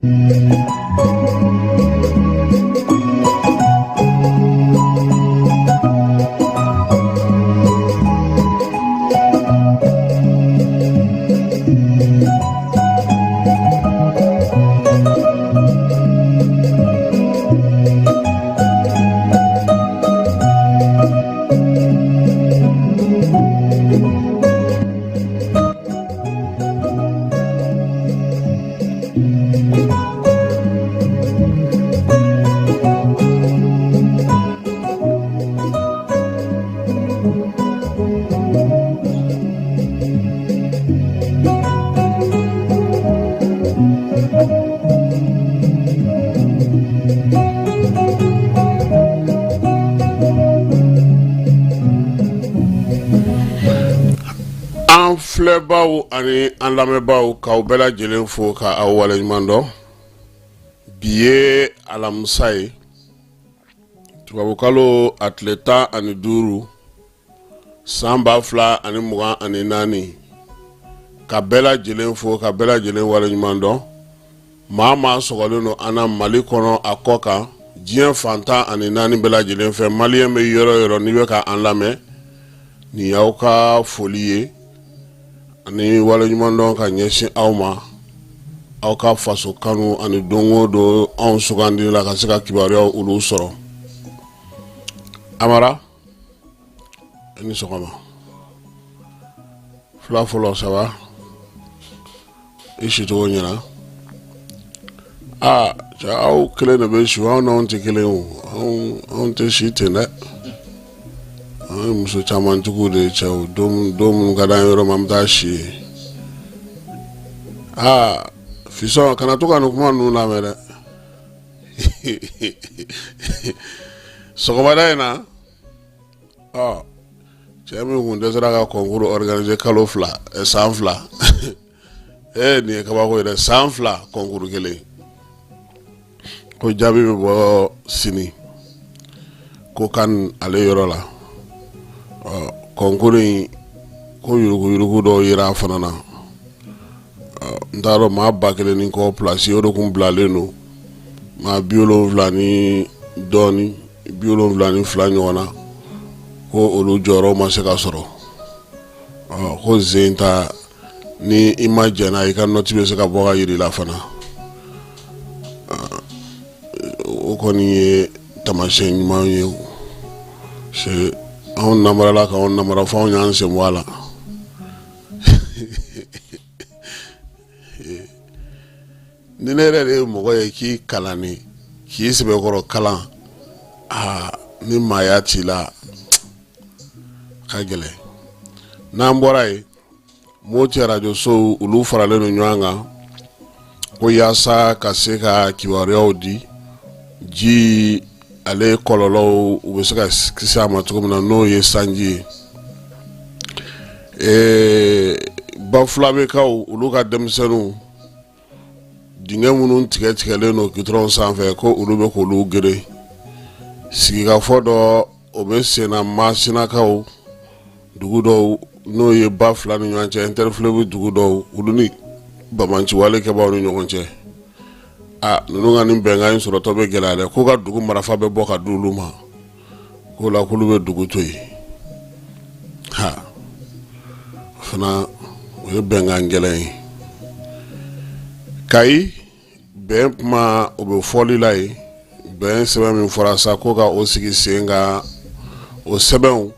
An filɛbaw ani an lamɛnbaaw, k'aw bɛɛ lajɛlen fo ka aw waleɲuman dɔn. Bi ye alamisa ye, tubabukalo a tile 15, san 2024. Ka bɛɛ lajɛlen fo ka bɛɛ lajɛlen waleɲuman dɔn. Maa maa sɔgɔlen don an na Mali kɔnɔ, a kɔ kan, diɲɛ fan 14 bɛɛ lajɛlen fɛ, maliyɛn bɛ yɔrɔ yɔrɔ, n'i bɛ ka an lamɛn, nin y'aw ka foli ye ani waleɲumandɔn ka ɲɛsin aw ma, aw ka faso kanu ani don o don anw sugandi la ka se ka kibaruyaw olu sɔrɔ. Amara, i ni sɔgɔma. Fila fɔlɔ saba, i sicogo ɲɛna. Aa cɛ, aw kelen de bɛ si, aw n'anw tɛ kelen o. Anw tɛ si ten dɛ, anw ye muso camantigiw de ye. Cɛw, don minnu ka d'an yɔrɔ ma, an bɛ taa si yen. Aa fisɔn, kana to ka nin kuma ninnu lamɛn dɛ. Sɔgɔmada in na, ɔ cɛ min kun dɛsɛra ka concours organiser kalo 2, san 2, ee nin ye kabako ye dɛ. San 2, concours kelen, ko jaabi bɛ bɔ sini ko kan ale yɔrɔ la. Ɔ concours in, ko yuruguyurugu dɔw yera a fana na. N t'a dɔn, maa 1000 ni kɔ place, o de kun bilalen don, maa 70 ni dɔɔni, 72 ɲɔgɔn na, ko olu jɔyɔrɔ ma se ka sɔrɔ. Ko zen ta, ni i ma jɛn n'a ye, i ka note bɛ se ka bɔ ka yira i la fana. O kɔni ye taamasiyɛn ɲuman ye. Anw namarala k'anw namara fo anw y'an sen bɔ a la. Ni ne yɛrɛ de ye mɔgɔ ye k'i kalanni k'i sɛbɛkɔrɔ kalan, aa ni maaya t'i la, ka gɛlɛn. N'an bɔra yen, Moti arajosow, olu faralen don ɲɔgɔn kan ko yaasa ka se ka kibaruyaw di ji ale kɔlɔlɔw, u bɛ se ka kisi a ma cogo min na, n'o ye sanji ye. Bafulabekaw, olu ka denmisɛnninw, dingɛ minnu tigɛ tigɛlen don gitɔrɔn sanfɛ, ko olu bɛ k'olu geren. Sigikafɔ dɔ, o bɛ senna Masinakaw dugu dɔw, n'o ye ba fila ni ɲɔgɔn cɛ, interfleuve dugu dɔw, olu ni banbaanciwale kɛbaaw ni ɲɔgɔn cɛ. A ninnu ka nin bɛnkan in sɔrɔtɔ bɛ gɛlɛya dɛ, k'u ka dugu marafa bɛ bɔ ka di olu ma, k'o la k'olu bɛ dugu to yen. Ha fana, o ye bɛnkan gɛlɛn ye. Kayi bɛn kuma, o bɛ fɔli la yen. Bɛn sɛbɛn min fɔra sa ko ka o sigi sen kan, o sɛbɛnw,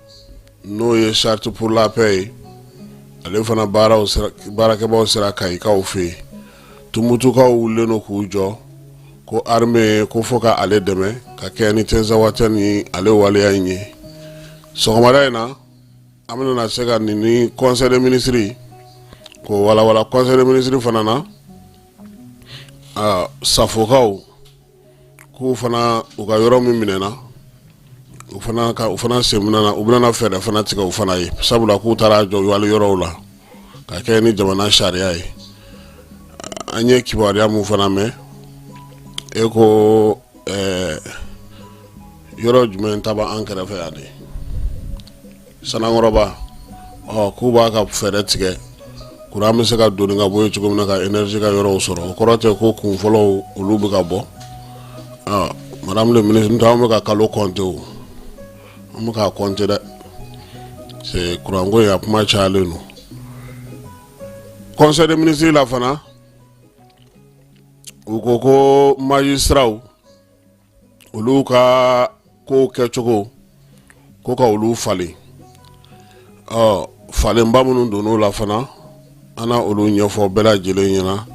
n'o ye charte pour la paix ye, ale fana baarakɛbaaw sera Kayikaw fɛ yen. Tumutukaw wulilen don k'u jɔ ko armée ko fo ka ale dɛmɛ ka kɛ ni Tinzawatɛn ni ale waleya in ye. Sɔgɔmada in na, an bɛna se ka nin ni conseil des ministres k'o walawala. Conseil des ministres fana na, Safokaw k'u fana u ka yɔrɔ min minɛna, u fana ka u fana sen na, u bɛna fɛɛrɛ fana tigɛ u fana ye, sabula k'u taara jɔ wali yɔrɔw la ka kɛ ni jamana sariya ye. An ye kibaruya mun fana mɛn, e ko yɔrɔ jumɛn ta b'an kɛrɛfɛ yan de, Sanankɔrɔba, ɔ k'u b'a ka fɛɛrɛ tigɛ. Kuran bɛ se ka don ka bɔ yen cogo min na ka énergie ka yɔrɔw sɔrɔ, o kɔrɔ tɛ ko kun fɔlɔw olu bɛ ka bɔ. Madame le ministre, n'o tɛ anw bɛ ka kalo compter, o an bɛ k'a compter dɛ, c'est kuranko in a kuma cayalen don. Conseil des ministres la fana, u ko ko magistraw olu ka kow kɛcogo ko ka olu falen. Ɔ falenba minnu donn'o la fana, an na olu ɲɛfɔ bɛɛ lajɛlen ɲɛna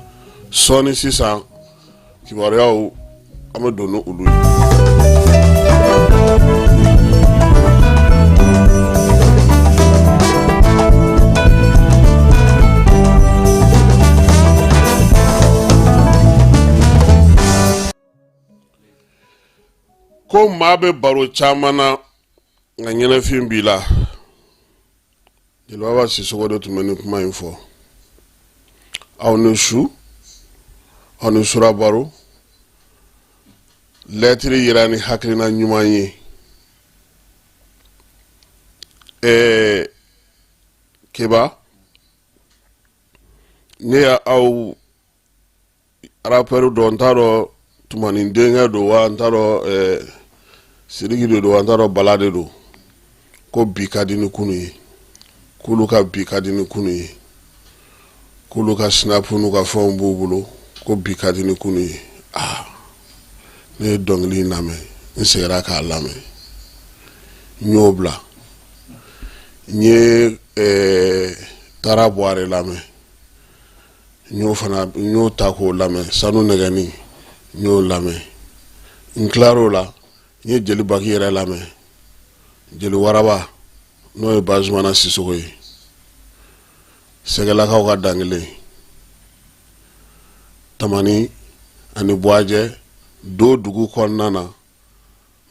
sɔɔni. Sisan kibaruyaw, an bɛ don ni olu ye. Ko maa bɛ baro caman na, nka ɲɛnafin b'i la. Jeliba Sisɔkɔ de tun bɛ nin kuma in fɔ. Aw ni su, aw ni sura baro. Lɛtiri yira ni hakilina ɲuman ye. Ɛɛ Keba, ne y'aw rappeur dɔ, n t'a dɔn Tumani denkɛ don wa, n t'a dɔn Sidiki de don wa, n t'a dɔn Bala de don, ko bi ka di ni kunu ye, k'olu ka bi ka di ni kunu ye, k'olu ka sinapu n'u ka fɛnw b'u bolo, ko bi ka di ni kunu ye. Aa, ne ye dɔnkili in lamɛn, n seginna k'a lamɛn, n y'o bila. N ye Tara Buware lamɛn, n y'o fana, n y'o ta k'o lamɛn. Sanu nɛgɛni, n y'o lamɛn. N tilar'o la, n ye Jeli Baki yɛrɛ lamɛn, Jeli Waraba, n'o ye Bazumana Sisoko ye, Sɛgɛlakaw ka dankelen, Tamani ani Buwajɛ do dugu kɔnɔna na,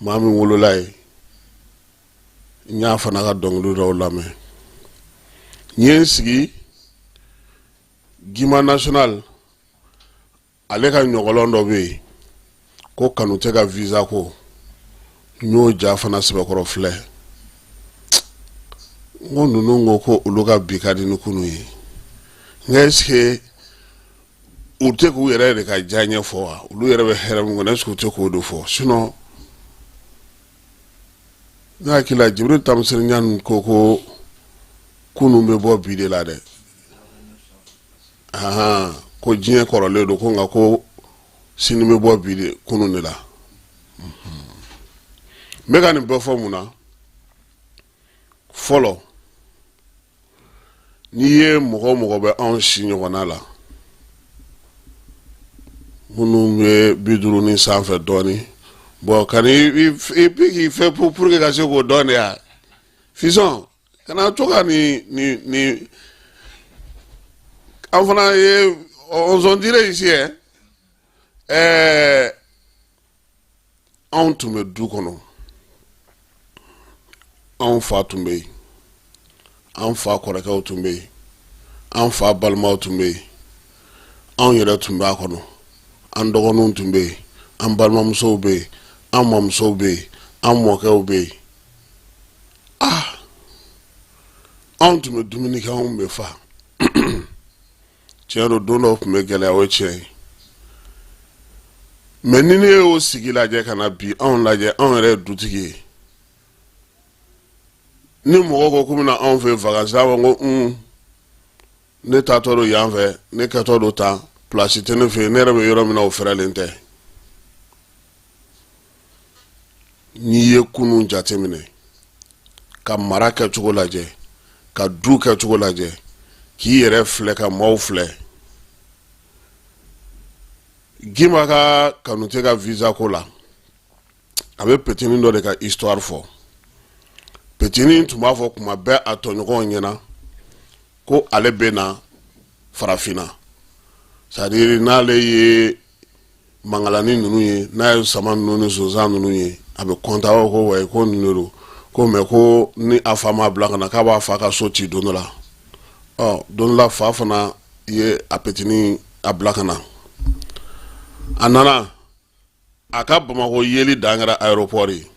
maa min wolola yen, n y'a fana ka dɔnkili dɔw lamɛn. N ye n sigi Gima National, ale ka ɲɔgɔlɔn dɔ bɛ yen ko Kanutɛ ka visa ko, n y'o ja fana sɛbɛkɔrɔ filɛ. N ko ninnu ko ko olu ka bi ka di ni kunu ye, nka est ce que u tɛ k'u yɛrɛ de ka diya ɲɛfɔ wa? Olu yɛrɛ bɛ hɛrɛ min kɔnɔ, est ce que u tɛ k'o de fɔ? Sinon ne hakili la, Jibril Tamsir Ɲani ko ko kunun bɛ bɔ bi de la dɛ. Ahan, ko diɲɛ kɔrɔlen don ko, nka ko sini bɛ bɔ bi de, kunun de la. N bɛ ka nin bɛɛ fɔ mun na? Fɔlɔ, n'i ye mɔgɔ o mɔgɔ bɛ anw si ɲɔgɔnna la, minnu bɛ 50 ni sanfɛ dɔɔnin, bɔn ka i k'i fɛ pour que ka se k'o dɔn de ya fisɔn, kana to ka nin nin nin. An fana ye on dirait ici hein, anw tun bɛ du kɔnɔ, anw fa tun bɛ yen, an fa kɔrɔkɛw tun bɛ yen, an fa balimaw tun bɛ yen, anw yɛrɛ tun b'a kɔnɔ, an dɔgɔninw tun bɛ yen, an balimamusow bɛ yen, an mamusow bɛ yen, an mɔkɛw bɛ yen. Ah, anw tun bɛ dumuni kɛ, anw bɛ fa. Tiɲɛ don, don dɔw tun bɛ gɛlɛya, o ye tiɲɛ ye. Mɛ ni ne y'o sigi lajɛ ka na bi anw lajɛ, anw yɛrɛ ye dutigi ye. Ni mɔgɔ ko k'u bɛna anw fɛ vacances, a b'a fɔ ko un, ne taatɔ don yan fɛ, ne kɛtɔ don tan, place tɛ ne fɛ yen, ne yɛrɛ bɛ yɔrɔ min na, o fɛrɛlen tɛ. N'i ye kunun jateminɛ, ka mara kɛcogo lajɛ, ka du kɛcogo lajɛ, k'i yɛrɛ filɛ, ka maaw filɛ, Gima ka Kanute ka visa ko la, a bɛ petinin dɔ de ka histoire fɔ. Petinin tun b'a fɔ kuma bɛɛ a tɔɲɔgɔnw ɲɛna ko ale bɛ na farafinna, c'est à dire n'ale ye mangalani ninnu ye, n'a ye sama ninnu ni sonsan ninnu ye, a bɛ kɔntan o ko wayi, ko ninnu de don ko, mɛ ko ni a fa m'a bila ka na, k'a b'a fa ka so ci don dɔ la. Ɔ don dɔ la, fa fana ye a petinin a bila ka na. A nana, a ka Bamakɔ yeli dan kɛra aéroport ye.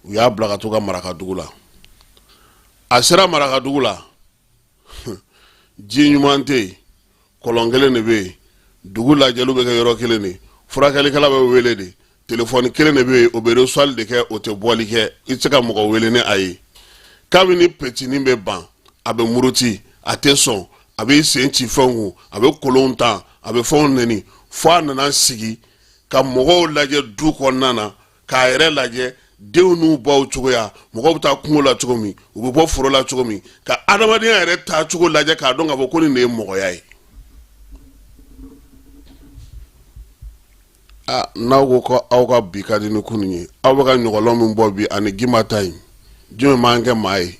U y'a bila ka t'u ka marakadugu la. A sera marakadugu la, Ji ɲuman tɛ yen, kɔlɔn kelen de bɛ yen, dugu lajɛliw bɛ kɛ yɔrɔ kelen de, furakɛlikɛla bɛ wele de, telefɔni kelen de bɛ yen, o bɛ reçoit de kɛ, o tɛ bɔli kɛ, i tɛ se ka mɔgɔ wele ni a ye. Kabini petinin bɛ ban, a bɛ muruti, a tɛ sɔn, a b'i sen ci fɛnw kun, a bɛ kolonw ta, a bɛ fɛnw neni, fo a nana sigi ka mɔgɔw lajɛ du kɔnɔna na, k'a yɛrɛ lajɛ, denw n'u baw cogoya, mɔgɔw bɛ taa kungo la cogo min, u bɛ bɔ foro la cogo min, ka adamadenya yɛrɛ taacogo lajɛ k'a dɔn k'a fɔ ko nin de ye mɔgɔya ye. Aa, n'aw ko ko aw ka bi ka di ni kunun ye, aw bɛ ka ɲɔgɔlɔn min bɔ bi ani Gimba ta in, jumɛn b'an kɛ maa ye?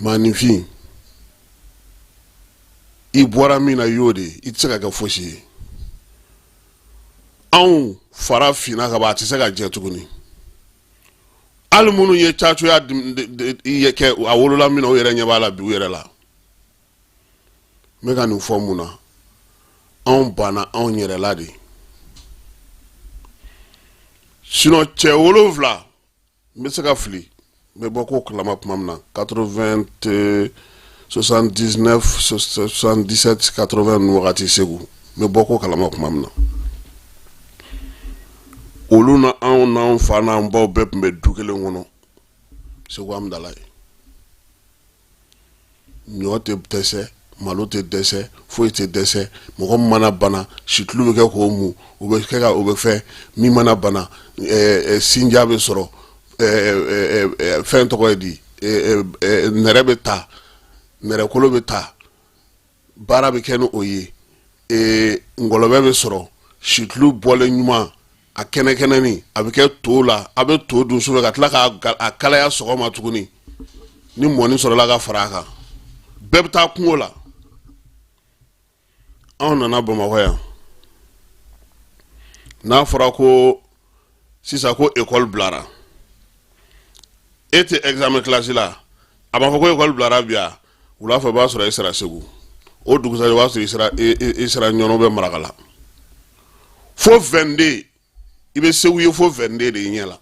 Maaninfin, i bɔra min na, i y'o de ye, i tɛ se ka kɛ fosi ye. Anw fara finna ka ban, a tɛ se ka jɛ tuguni. Hali minnu ye cacoya kɛ, a wolola min na, u yɛrɛ ɲɛ b'a la bi u yɛrɛ la. N bɛ ka nin fɔ mun na? Anw banna anw yɛrɛ la de. Sinon cɛ 7, n bɛ se ka fili, n bɛ bɔ ko kalama tuma min na, 80, 79, 77, 80 ninnu wagati, Segu, n bɛ bɔ ko kalama tuma min na, olu na anw n'anw fa n'an baw bɛɛ tun bɛ du kelen kɔnɔ Segu Amudalayi. Ɲɔ tɛ dɛsɛ, malo tɛ dɛsɛ, foyi tɛ dɛsɛ. Mɔgɔ min mana bana, situlu bɛ kɛ k'o mu, o bɛ kɛ ka o bɛ fɛn min mana bana, sinja bɛ sɔrɔ, fɛn tɔgɔ ye di, nɛrɛ bɛ ta, nɛrɛkolo bɛ ta, baara bɛ kɛ ni o ye, ngɔlɔbɛ bɛ sɔrɔ, situlu bɔlen ɲuman, a kɛnɛkɛnɛni, a bɛ kɛ to la, a bɛ to dun sufɛ ka tila k'a kalaya sɔgɔma tuguni, ni mɔni sɔrɔla ka fara a kan. Bɛɛ bɛ taa kungo la. Anw nana Bamakɔ yan, n'a fɔra ko sisan ko ekɔli bilara, e tɛ examen classe la, a b'a fɔ ko ekɔli bilara bi yan, wula fɛ o b'a sɔrɔ e sera Segu, o dugusajɛ o b'a sɔrɔ i sera Ɲɔnɔ bɛ Marakala, fo 22 i bɛ Segu ye, fo 22 de i ɲɛ la.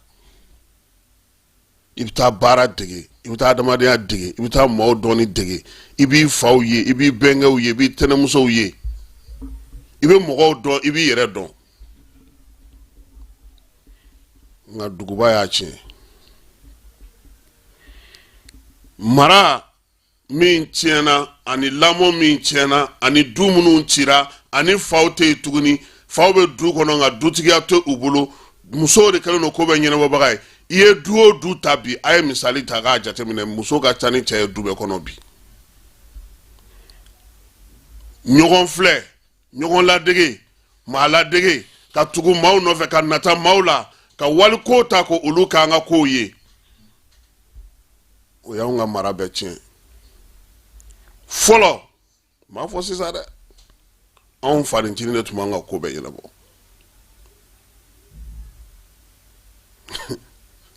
I bɛ taa baara dege, i bɛ taa adamadenya dege, i bɛ taa maaw dɔnni dege, i b'i faw ye, i b'i bɛnkɛw ye, i b'i tɛnɛmusow ye, i bɛ mɔgɔw dɔn, i b'i yɛrɛ dɔn. Nka duguba y'a tiɲɛ. Mara min tiɲɛna ani lamɔ min tiɲɛna ani du minnu cira ani faw tɛ yen tuguni, faw bɛ du kɔnɔ nka dutigiya tɛ u bolo, musow de kɛlen don ko bɛɛ ɲɛnabɔbaga ye. I ye du o du ta bi, a ye misali ta k'a jateminɛ, muso ka ca ni cɛ ye du bɛɛ kɔnɔ bi. Ɲɔgɔn filɛ, ɲɔgɔn ladege, maa ladege, ka tugu maaw nɔfɛ, ka nata maaw la, ka waliko ta ko olu k'an ka kow ye, o y'anw ka mara bɛɛ tiɲɛ. Fɔlɔ, n m'a fɔ sisan dɛ, anw fanincinin de tun b'an ka ko bɛɛ ɲɛnabɔ.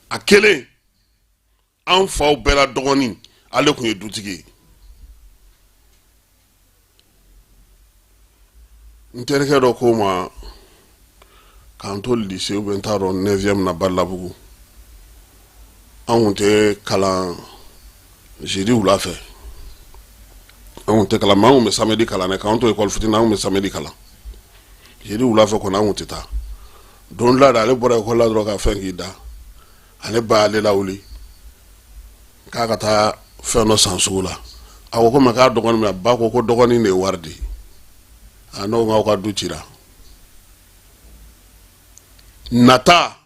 A kelen, an faw bɛɛ la dɔgɔnin, ale tun ye dutigi ye. N terikɛ dɔ ko ma k'an to lycée ou bien n t'a dɔn neuvième na Balabugu, an kun tɛ kalan jeudi wula fɛ, an kun tɛ kalan, mais an kun bɛ samedi kalan dɛ. K'an to école fitinin, an kun bɛ samedi kalan, jeudi wula fɛ kɔni an kun tɛ taa. Don dɔ la, ale bɔra école la dɔrɔn ka fɛn k'i da, ale ba y'ale lawuli k'a ka taa fɛn dɔ san sugu la. A ko ko mais k'a dɔgɔnin min, ba ko ko dɔgɔnin de ye wari di. A n'o ko aw ka du cira. Nata,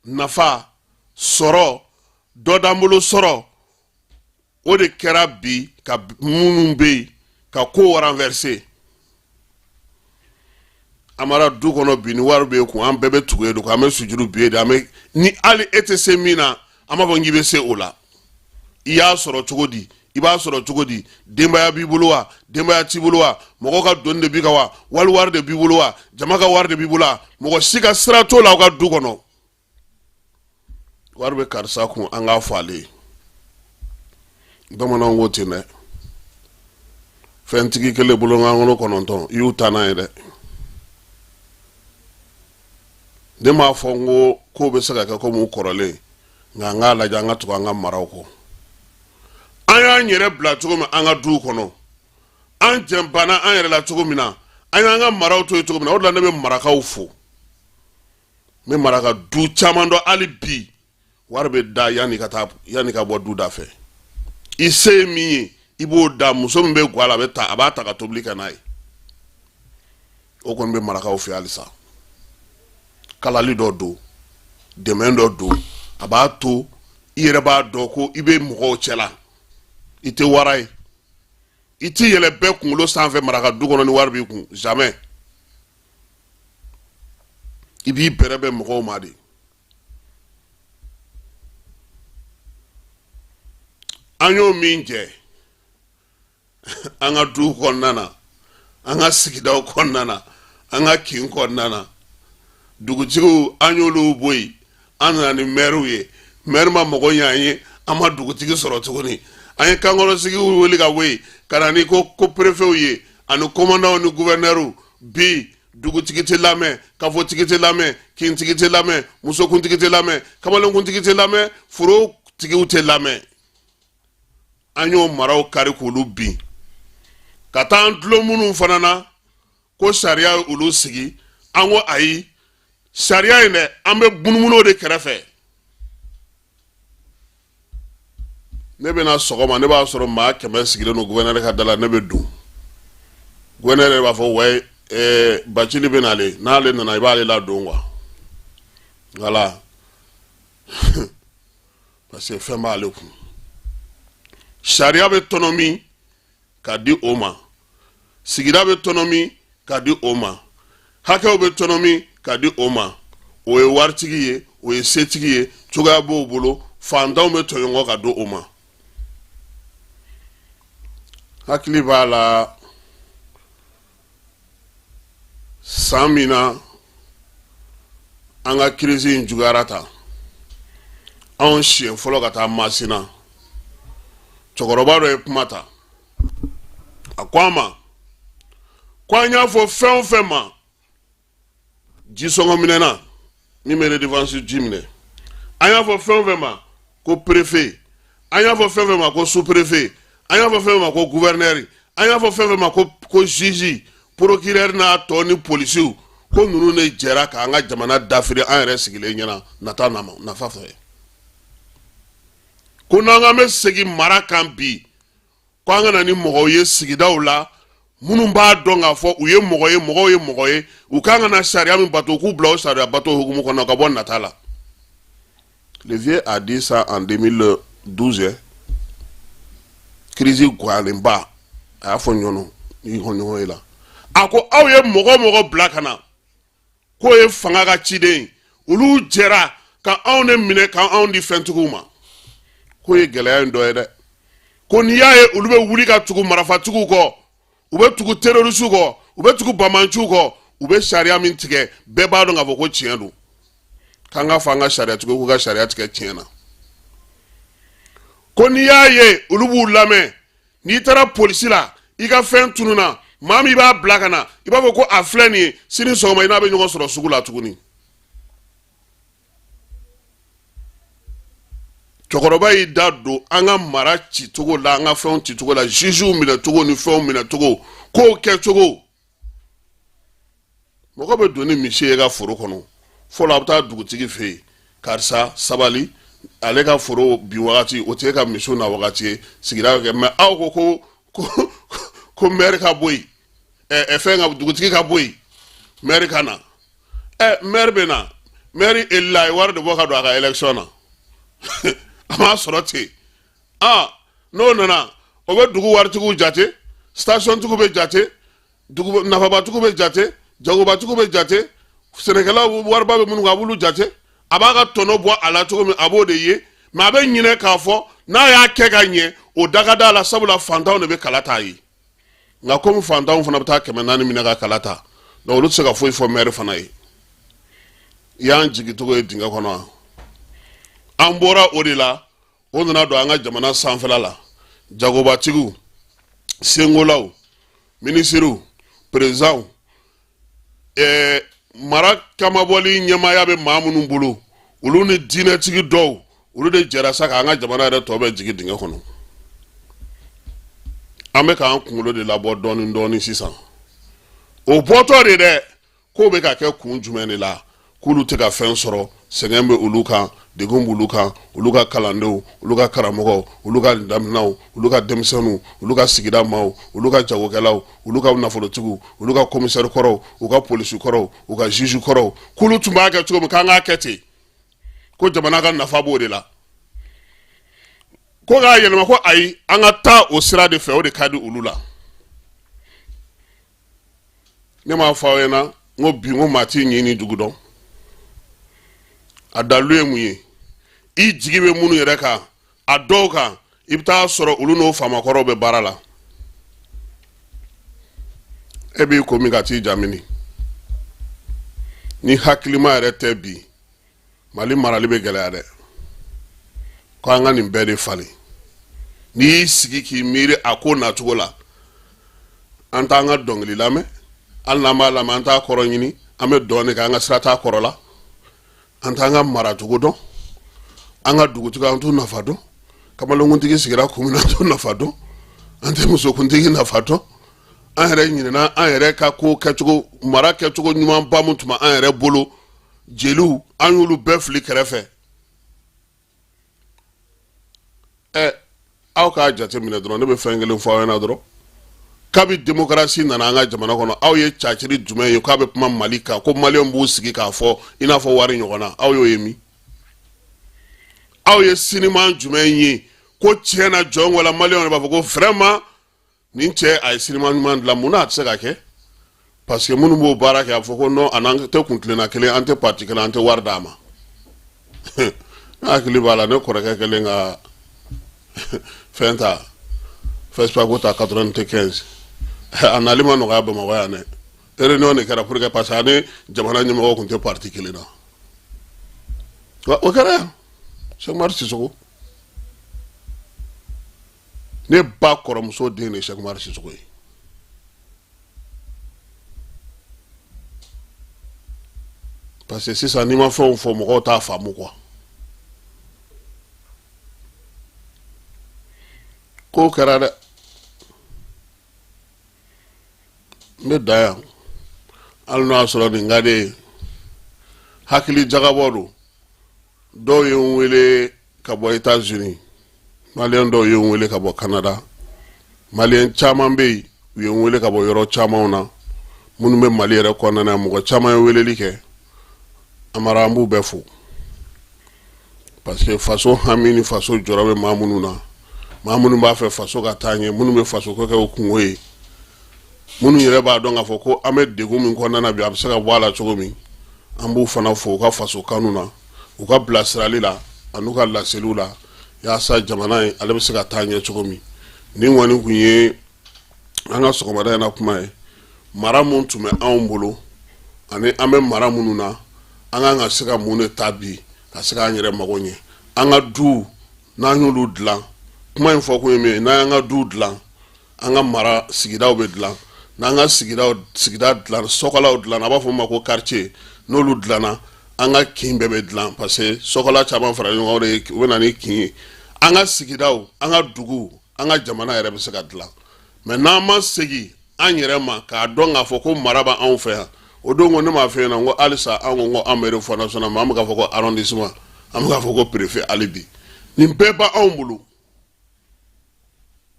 nafa sɔrɔ, dɔ d'an bolo sɔrɔ, o de kɛra bi ka minnu bɛ yen ka ko renverser. Amara, du kɔnɔ bi, ni wari bɛ kun, an bɛɛ bɛ tugu e de kɔ, an bɛ sujuru bi e de, an bɛ ni hali e tɛ se min na, an b'a fɔ k'i bɛ se o la. I y'a sɔrɔ cogo di? I b'a sɔrɔ cogo di? Denbaya b'i bolo wa? Denbaya t'i bolo wa? Mɔgɔw ka doni de b'i kan wa? Wali wari de b'i bolo wa? Jama ka wari de b'i bolo wa? Mɔgɔ si ka sira t'o la aw ka du kɔnɔ. Wari bɛ karisa kun, an k'a fɔ ale ye. Bamananw ko ten dɛ, fɛntigi kelen bolonkɔnɔ 9, i y'u ta n'a ye dɛ. Ne m'a fɔ n ko ko bɛ se ka kɛ komi kɔrɔlen, nka an k'a lajɛ, an ka tugu an ka maraw kɔ. An y'an yɛrɛ bila cogo min an ka duw kɔnɔ, an jɛn banna an yɛrɛ la cogo min na, an y'an ka maraw to yen cogo min na, o de la ne bɛ marakaw fo. N bɛ maraka du caman dɔn hali bi, wari bɛ da yanni ka taa, yanni ka bɔ du da fɛ. I se ye min ye, i b'o da. Muso min bɛ gwa la, a bɛ ta, a b'a ta ka tobili kɛ n'a ye. O kɔni bɛ marakaw fɛ halisa. Kalali dɔ don, dɛmɛ dɔ don, a b'a to i yɛrɛ b'a dɔn ko i bɛ mɔgɔw cɛla, i tɛ wara ye, i t'i yɛlɛ bɛɛ kunkolo sanfɛ maraka du kɔnɔ ni wari b'i kun, jamais. I b'i bɛrɛ bɛn mɔgɔw ma de. An y'o min jɛ an ka du kɔnɔna na, an ka sigidaw kɔnɔna na, an ka kin kɔnɔna na, dugutigiw, an y'olu bɔ yen, an nana ni mɛriw ye. Mɛri ma mago ɲɛ an ye, an ma dugutigi sɔrɔ tuguni. An ye kankɔrɔsigiw wuli ka bɔ yen ka na ni ko perefew ye ani kɔmandanw ni guvɛnɛriw. Bi dugutigi tɛ lamɛn, kafotigi tɛ lamɛn, kintigi tɛ lamɛn, musokuntigi tɛ lamɛn, kamalenkuntigi tɛ lamɛn, forotigiw tɛ lamɛn. An y'o maraw kari k'olu bin ka taa an dulon minnu fana na ko sariya ye olu sigi. An ko ayi, sariya in dɛ, an bɛ munumunu o de kɛrɛfɛ. Ne bɛna sɔgɔma, ne b'a sɔrɔ maa 100 sigilen don guvɛnɛri ka da la. Ne bɛ don, guvɛnɛri yɛrɛ b'a fɔ wɛ, Bacili bɛ nalen, n'ale nana i b'ale ladon quoi, voilà, parce que fɛn b'ale kun. Sariya bɛ tɔnɔmi ka di o ma, sigida bɛ tɔnɔmi ka di o ma, hakɛw bɛ tɔnɔmi ka di o ma. O ye waritigi ye, o ye setigi ye, cogoya b'o bolo. Fantanw bɛ tɔɲɔgɔn ka di o ma. Hakili b'a la, san min na an ka crise in juguyara tan, anw siɲɛ fɔlɔ ka taa Masina, cɛkɔrɔba dɔ ye kuma ta, a ko an ma ko an y'a fɔ fɛn o fɛn ma jisɔngɔ minɛna min bɛ redevance ji minɛ, an y'a fɔ fɛn o fɛn ma ko préfet, an y'a fɔ fɛn fɛn ma ko sous-préfet, an y'a fɔ fɛn fɛn ma ko gouverneur, an y'a fɔ fɛn fɛn ma ko juge, procureur n'a tɔ ni polisiw, ko ninnu de jɛra k'an ka jamana dafiri an yɛrɛ sigilen ɲɛna nata nafa fɛ. Ko n'an k'an bɛ segin mara kan bi, ko an ka na ni mɔgɔw ye sigidaw la minnu b'a dɔn k'a fɔ u ye mɔgɔ ye, mɔgɔw ye mɔgɔ ye, u kan ka na sariya min bato, u k'u bila o sariya bato hukumu kɔnɔ ka bɔ nata la. Le vieux a dit ça en 2012, crise gwalenba. A y'a fɔ ɲɔnɔ ɲɔgɔn ye la, a ko aw ye mɔgɔ o mɔgɔ bila ka na k'o ye fanga ka ciden ye, olu jɛra ka anw de minɛ ka anw di fɛntigiw ma. K'o ye gɛlɛya in dɔ ye dɛ. Ko n'i y'a ye olu bɛ wuli ka tugu marafatigiw kɔ, u bɛ tugu terroristew kɔ, u bɛ tugu banbaanciw kɔ, u bɛ sariya min tigɛ, bɛɛ b'a dɔn k'a fɔ ko tiɲɛ don. K'an k'a fɔ an ka sariyatigiw k'u ka sariya tigɛ tiɲɛ na. Ko n'i y'a ye olu b'u lamɛn, n'i taara polisi la, i ka fɛn tununna, maa min b'a bila ka na, i b'a fɔ ko a filɛ nin ye, sini sɔgɔma i n'a bɛ ɲɔgɔn sɔrɔ sugu la tuguni. Cɛkɔrɔba y'i da don an ka mara cicogo la, an ka fɛnw cicogo la, jugew minɛcogo ni fɛnw minɛcogo, kow kɛcogo. Mɔgɔ bɛ don ni misi ye ka foro kɔnɔ, fɔlɔ a bɛ taa dugutigi fɛ yen, karisa sabali, ale ka foro bin wagati o tɛ ka misiw na wagati ye, sigida bɛ kɛ. Mais aw ko maire ka bɔ yen, ɛ fɛn ka dugutigi ka bɔ yen, maire ka na. Ɛ maire bɛ na, maire élila, a ye wari de bɔ ka don a ka élection na, a m'a sɔrɔ ten. Aa, n'o nana, o bɛ dugu waritigiw jate, stationtigiw bɛ jate, dugu nafabatigiw bɛ jate, jagobatigiw bɛ jate, sɛnɛkɛlaw wariba bɛ minnu kan, a b'olu jate. A b'a ka tɔnɔ bɔ a la cogo min, a b'o de ye. Mais a bɛ ɲinɛ k'a fɔ n'a y'a kɛ ka ɲɛ, o da ka d'a la, sabula fantanw de bɛ kala t'a ye. Nka komi fantanw fana bɛ taa 400 minɛ ka kala ta, donc olu tɛ se ka foyi fɔ maire fana ye. I y'an jigicogo ye dingɛ kɔnɔ wa? An bɔra o de la, o nana don an ka jamana sanfɛla la, jagobatigiw, senkolaw, minisiriw, perezanw, mara kamabɔli ɲɛmaaya bɛ maa minnu bolo, olu ni diinɛtigi dɔw, olu de jɛra sa k'an ka jamana yɛrɛ tɔ bɛɛ jigin dingɛ kɔnɔ. An bɛ k'an kunkolo de labɔ dɔɔni dɔɔni sisan. O bɔtɔ de dɛ, k'o bɛ ka kɛ kun jumɛn de la, k'olu tɛ ka fɛn sɔrɔ, sɛgɛn bɛ olu kan, degun b'olu kan, olu ka kalandenw, olu ka karamɔgɔw, olu ka daminɛw, olu ka denmisɛnninw, olu ka sigida maaw, olu ka jagokɛlaw, olu ka nafolotigiw, olu ka komisɛri kɔrɔw, u ka polisi kɔrɔw, u ka juge kɔrɔw, k'olu tun b'a kɛ cogo min, k'an k'a kɛ ten, ko jamana ka nafa b'o de la, ko k'a yɛlɛma, ko ayi, an ka taa o sira de fɛ, o de ka di olu la. Ne m'a fɔ aw ɲɛna n ko bi, n ko maa t'i ɲin ni jugu dɔn. A dalilu ye mun ye? I jigi bɛ minnu yɛrɛ kan, a dɔw kan, i bɛ taa sɔrɔ olu n'o faamakɔrɔw bɛ baara la. E b'i ko min ka t'i jamini ni hakilima yɛrɛ tɛ bi, Mali marali bɛ gɛlɛya dɛ. Ko an ka nin bɛɛ de falen. N'i y'i sigi k'i miiri a ko nacogo la, an t'an ka dɔnkili lamɛn, hali n'an b'a lamɛn, an t'a kɔrɔ ɲini, an bɛ dɔn de kɛ, an ka sira t'a kɔrɔ la. An t'an ka maracogo dɔn, an ka dugutigi an t'u nafa dɔn, kamalenkuntigi sigira kun min na an t'u nafa dɔn, an tɛ musokuntigi nafa dɔn. An yɛrɛ ɲinɛna an yɛrɛ ka ko kɛcogo, mara kɛcogo ɲumanba min tun bɛ an yɛrɛ bolo, jeliw, an y'olu bɛɛ fili kɛrɛfɛ. Ɛ, aw k'a jateminɛ dɔrɔn, ne bɛ fɛn kelen fɔ aw ɲɛna dɔrɔn. Kabi demokarasi nana an ka jamana kɔnɔ, aw ye caciri jumɛn ye k'a bɛ kuma Mali kan, ko maliyɛnw b'u sigi k'a fɔ i n'a fɔ wari ɲɔgɔn na? Aw y'o ye min? Aw ye sinima jumɛn ye ko tiɲɛ na jɔn wala maliyɛnw b'a fɔ ko vraiment nin cɛ a ye sinima ɲuman dilan? Mun na a tɛ se ka kɛ? Parce que minnu b'o baara kɛ, a fɔ ko non, a n'an tɛ kuntilenna kelen, an tɛ parti kelen, an tɛ wari d'a ma. Ne hakili b'a la, ne kɔrɔkɛ kɛlen ka fɛn ta, FESPACO ta 95, a nali ma nɔgɔya Bamakɔ yan dɛ. Réunion de kɛra pour que, parce que ani jamana ɲɛmɔgɔw tun tɛ parti kelen na. O kɛra yan, Cheick Oumar Sissoko. Ne ba kɔrɔmuso den de Cheick Oumar Sissoko ye. Parce que sisan n'i ma fɛnw fɔ, mɔgɔw t'a faamu quoi. Ko kɛra dɛ. N bɛ dan yan, hali n'o y'a sɔrɔ nin ka di ye, hakili jagabɔ don. Dɔw ye n wele ka bɔ États-Unis, maliyɛn dɔw ye n wele ka bɔ Canada, maliyɛn caman bɛ yen, u ye n wele ka bɔ yɔrɔ camanw na, minnu bɛ Mali yɛrɛ kɔnɔna na, mɔgɔ caman ye weleli kɛ. Amara, an b'u bɛɛ fo, parce que faso hami ni faso jɔrɔ bɛ maa minnu na, maa minnu b'a fɛ faso ka taa ɲɛ, minnu bɛ faso ko kɛ o kungo ye, minnu yɛrɛ b'a dɔn k'a fɔ ko an bɛ degun min kɔnɔna na bi, a bɛ se ka bɔ a la cogo min, an b'u fana fo u ka faso kanu na, u ka bilasirali la, an'u ka laseliw la, yaasa jamana in ale bɛ se ka taa ɲɛ cogo min. Nin kɔni tun ye an ka sɔgɔmada in na kuma ye. Mara mun tun bɛ anw bolo ani an bɛ mara minnu na, an kan ka se ka mun de ta bi ka se k'an yɛrɛ mago ɲɛ? An ka duw, n'an y'olu dilan, kuma in fɔ kun ye min ye, n'an y'an ka duw dilan, an ka mara sigidaw bɛ dilan. N'an ka sigida dilan, sɔkɔlaw dilan, a b'a fɔ ma ko quartier, n'olu dilanna, an ka kin bɛɛ bɛ dilan, parce que sɔkɔla caman fara ɲɔgɔn de, u bɛ na ni kin ye. An ka sigidaw, an ka dugu, an ka jamana yɛrɛ bɛ se ka dilan. Mais n'an ma segin an yɛrɛ ma k'a dɔn k'a fɔ ko mara b'anw anw fɛ yan, o don ko ne m'a fɛ yen na, n ko halisa an ko an bɛ refondation ma, an bɛ k'a fɔ ko arrondissement, an bɛ k'a fɔ ko préfet, hali bi nin bɛɛ b'anw bolo,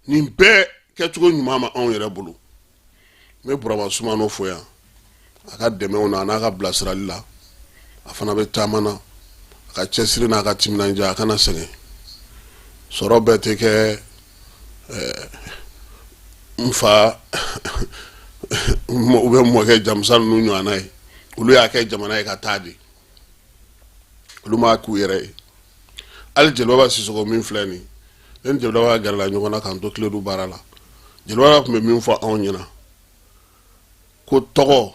nin bɛɛ kɛcogo ɲuman ma anw yɛrɛ bolo. N bɛ Burama Sumano fo yan a ka dɛmɛw na, a n'a ka bilasirali la. A fana bɛ taama na, a ka cɛsiri n'a ka timinandiya, a kana sɛgɛn. Sɔrɔ bɛɛ tɛ kɛ n fa u bɛ mɔkɛ jamusa ninnu ɲɔgɔnna ye. Olu y'a kɛ jamana ye ka taa de, olu m'a k'u yɛrɛ ye. Hali Jeliba Sisɔkɔ min filɛ nin, ne ni Jeliba gɛrɛla ɲɔgɔn na k'an to Kiledu baara la. Jeliba tun bɛ min fɔ anw ɲɛna ko tɔgɔ,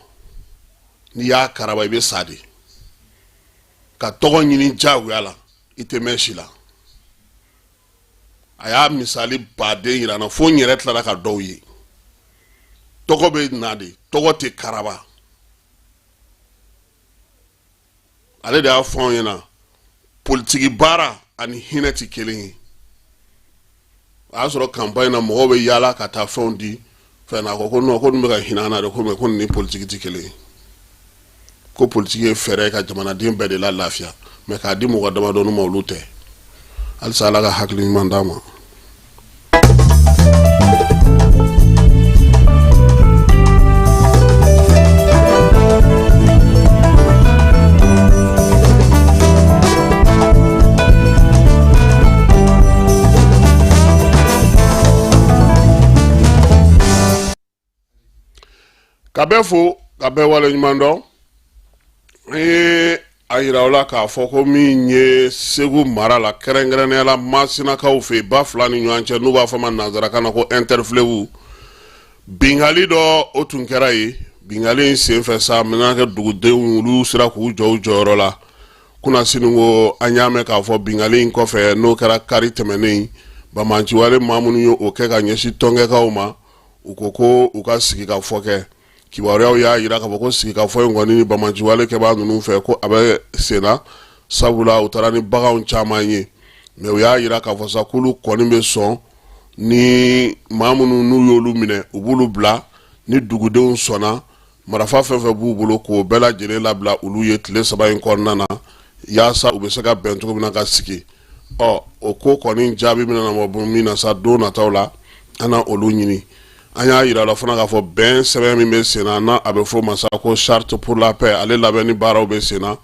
n'i y'a karaba, i bɛ sa de. Ka tɔgɔ ɲini diyagoya la, i tɛ mɛn si la. A y'a misali baden yira n na, fo n yɛrɛ tilara ka dɔw ye. Tɔgɔ bɛ na de, tɔgɔ tɛ karaba. Ale de y'a fɔ anw ɲɛna, politiki baara ani hinɛ tɛ kelen ye. O y'a sɔrɔ campagne na mɔgɔw bɛ yaala ka taa fɛnw di fɛn na. A ko ko non, ko nin bɛ ka hinɛ an na de, ko mais ko nin ni politiki tɛ kelen ye, ko politiki ye fɛɛrɛ ye ka jamanaden bɛɛ de la lafiya, mais k'a di mɔgɔ damadɔni ma, olu tɛ. Halisa Ala ka hakili ɲuman d'an ma. Ka bɛɛ fo, ka bɛɛ wale ɲuman dɔn. An ye a yira aw la k'a fɔ ko min ye Segu mara la, kɛrɛnkɛrɛnnenya la Masinakaw fɛ yen, ba fila ni ɲɔgɔn cɛ, n'u b'a fɔ ma nanzarakan na ko interfleuve, binkanni dɔ o tun kɛra yen. Binkanni in senfɛ sa, kɛ dugudenw olu sera k'u jɔ u jɔyɔrɔ la. Kunasini ko an y'a mɛn k'a fɔ binkanni in kɔfɛ, n'o kɛra kari tɛmɛnen, banbaanciwale maa minnu ye o kɛ ka ɲɛsin tɔnkɛkaw ma, u ko ko u ka sigikafɔ kɛ. Kibaruyaw y'a jira k'a fɔ ko sigikafɔ in kɔni ni banbaanciwale kɛbaa ninnu fɛ, ko a bɛ senna, sabula u taara ni baganw caman ye. Mais u y'a jira k'a fɔ sa k'olu kɔni bɛ sɔn ni maa minnu n'u y'olu minɛ, u b'olu bila, ni dugudenw sɔnna marafa fɛn fɛn b'u bolo, k'o bɛɛ lajɛlen labila olu ye tile 3 in kɔnɔna na, yaasa u bɛ se ka bɛn cogo min na ka sigi. Ɔ, o ko kɔni jaabi bɛna na bɔ min na sa don nataw la, an na olu ɲini. An y'a yira la fana k'a fɔ bɛn sɛbɛn min bɛ sen na, n'a a bɛ fɔ o ma sa ko charte pour la paix, ale labɛnni baaraw bɛ sen na.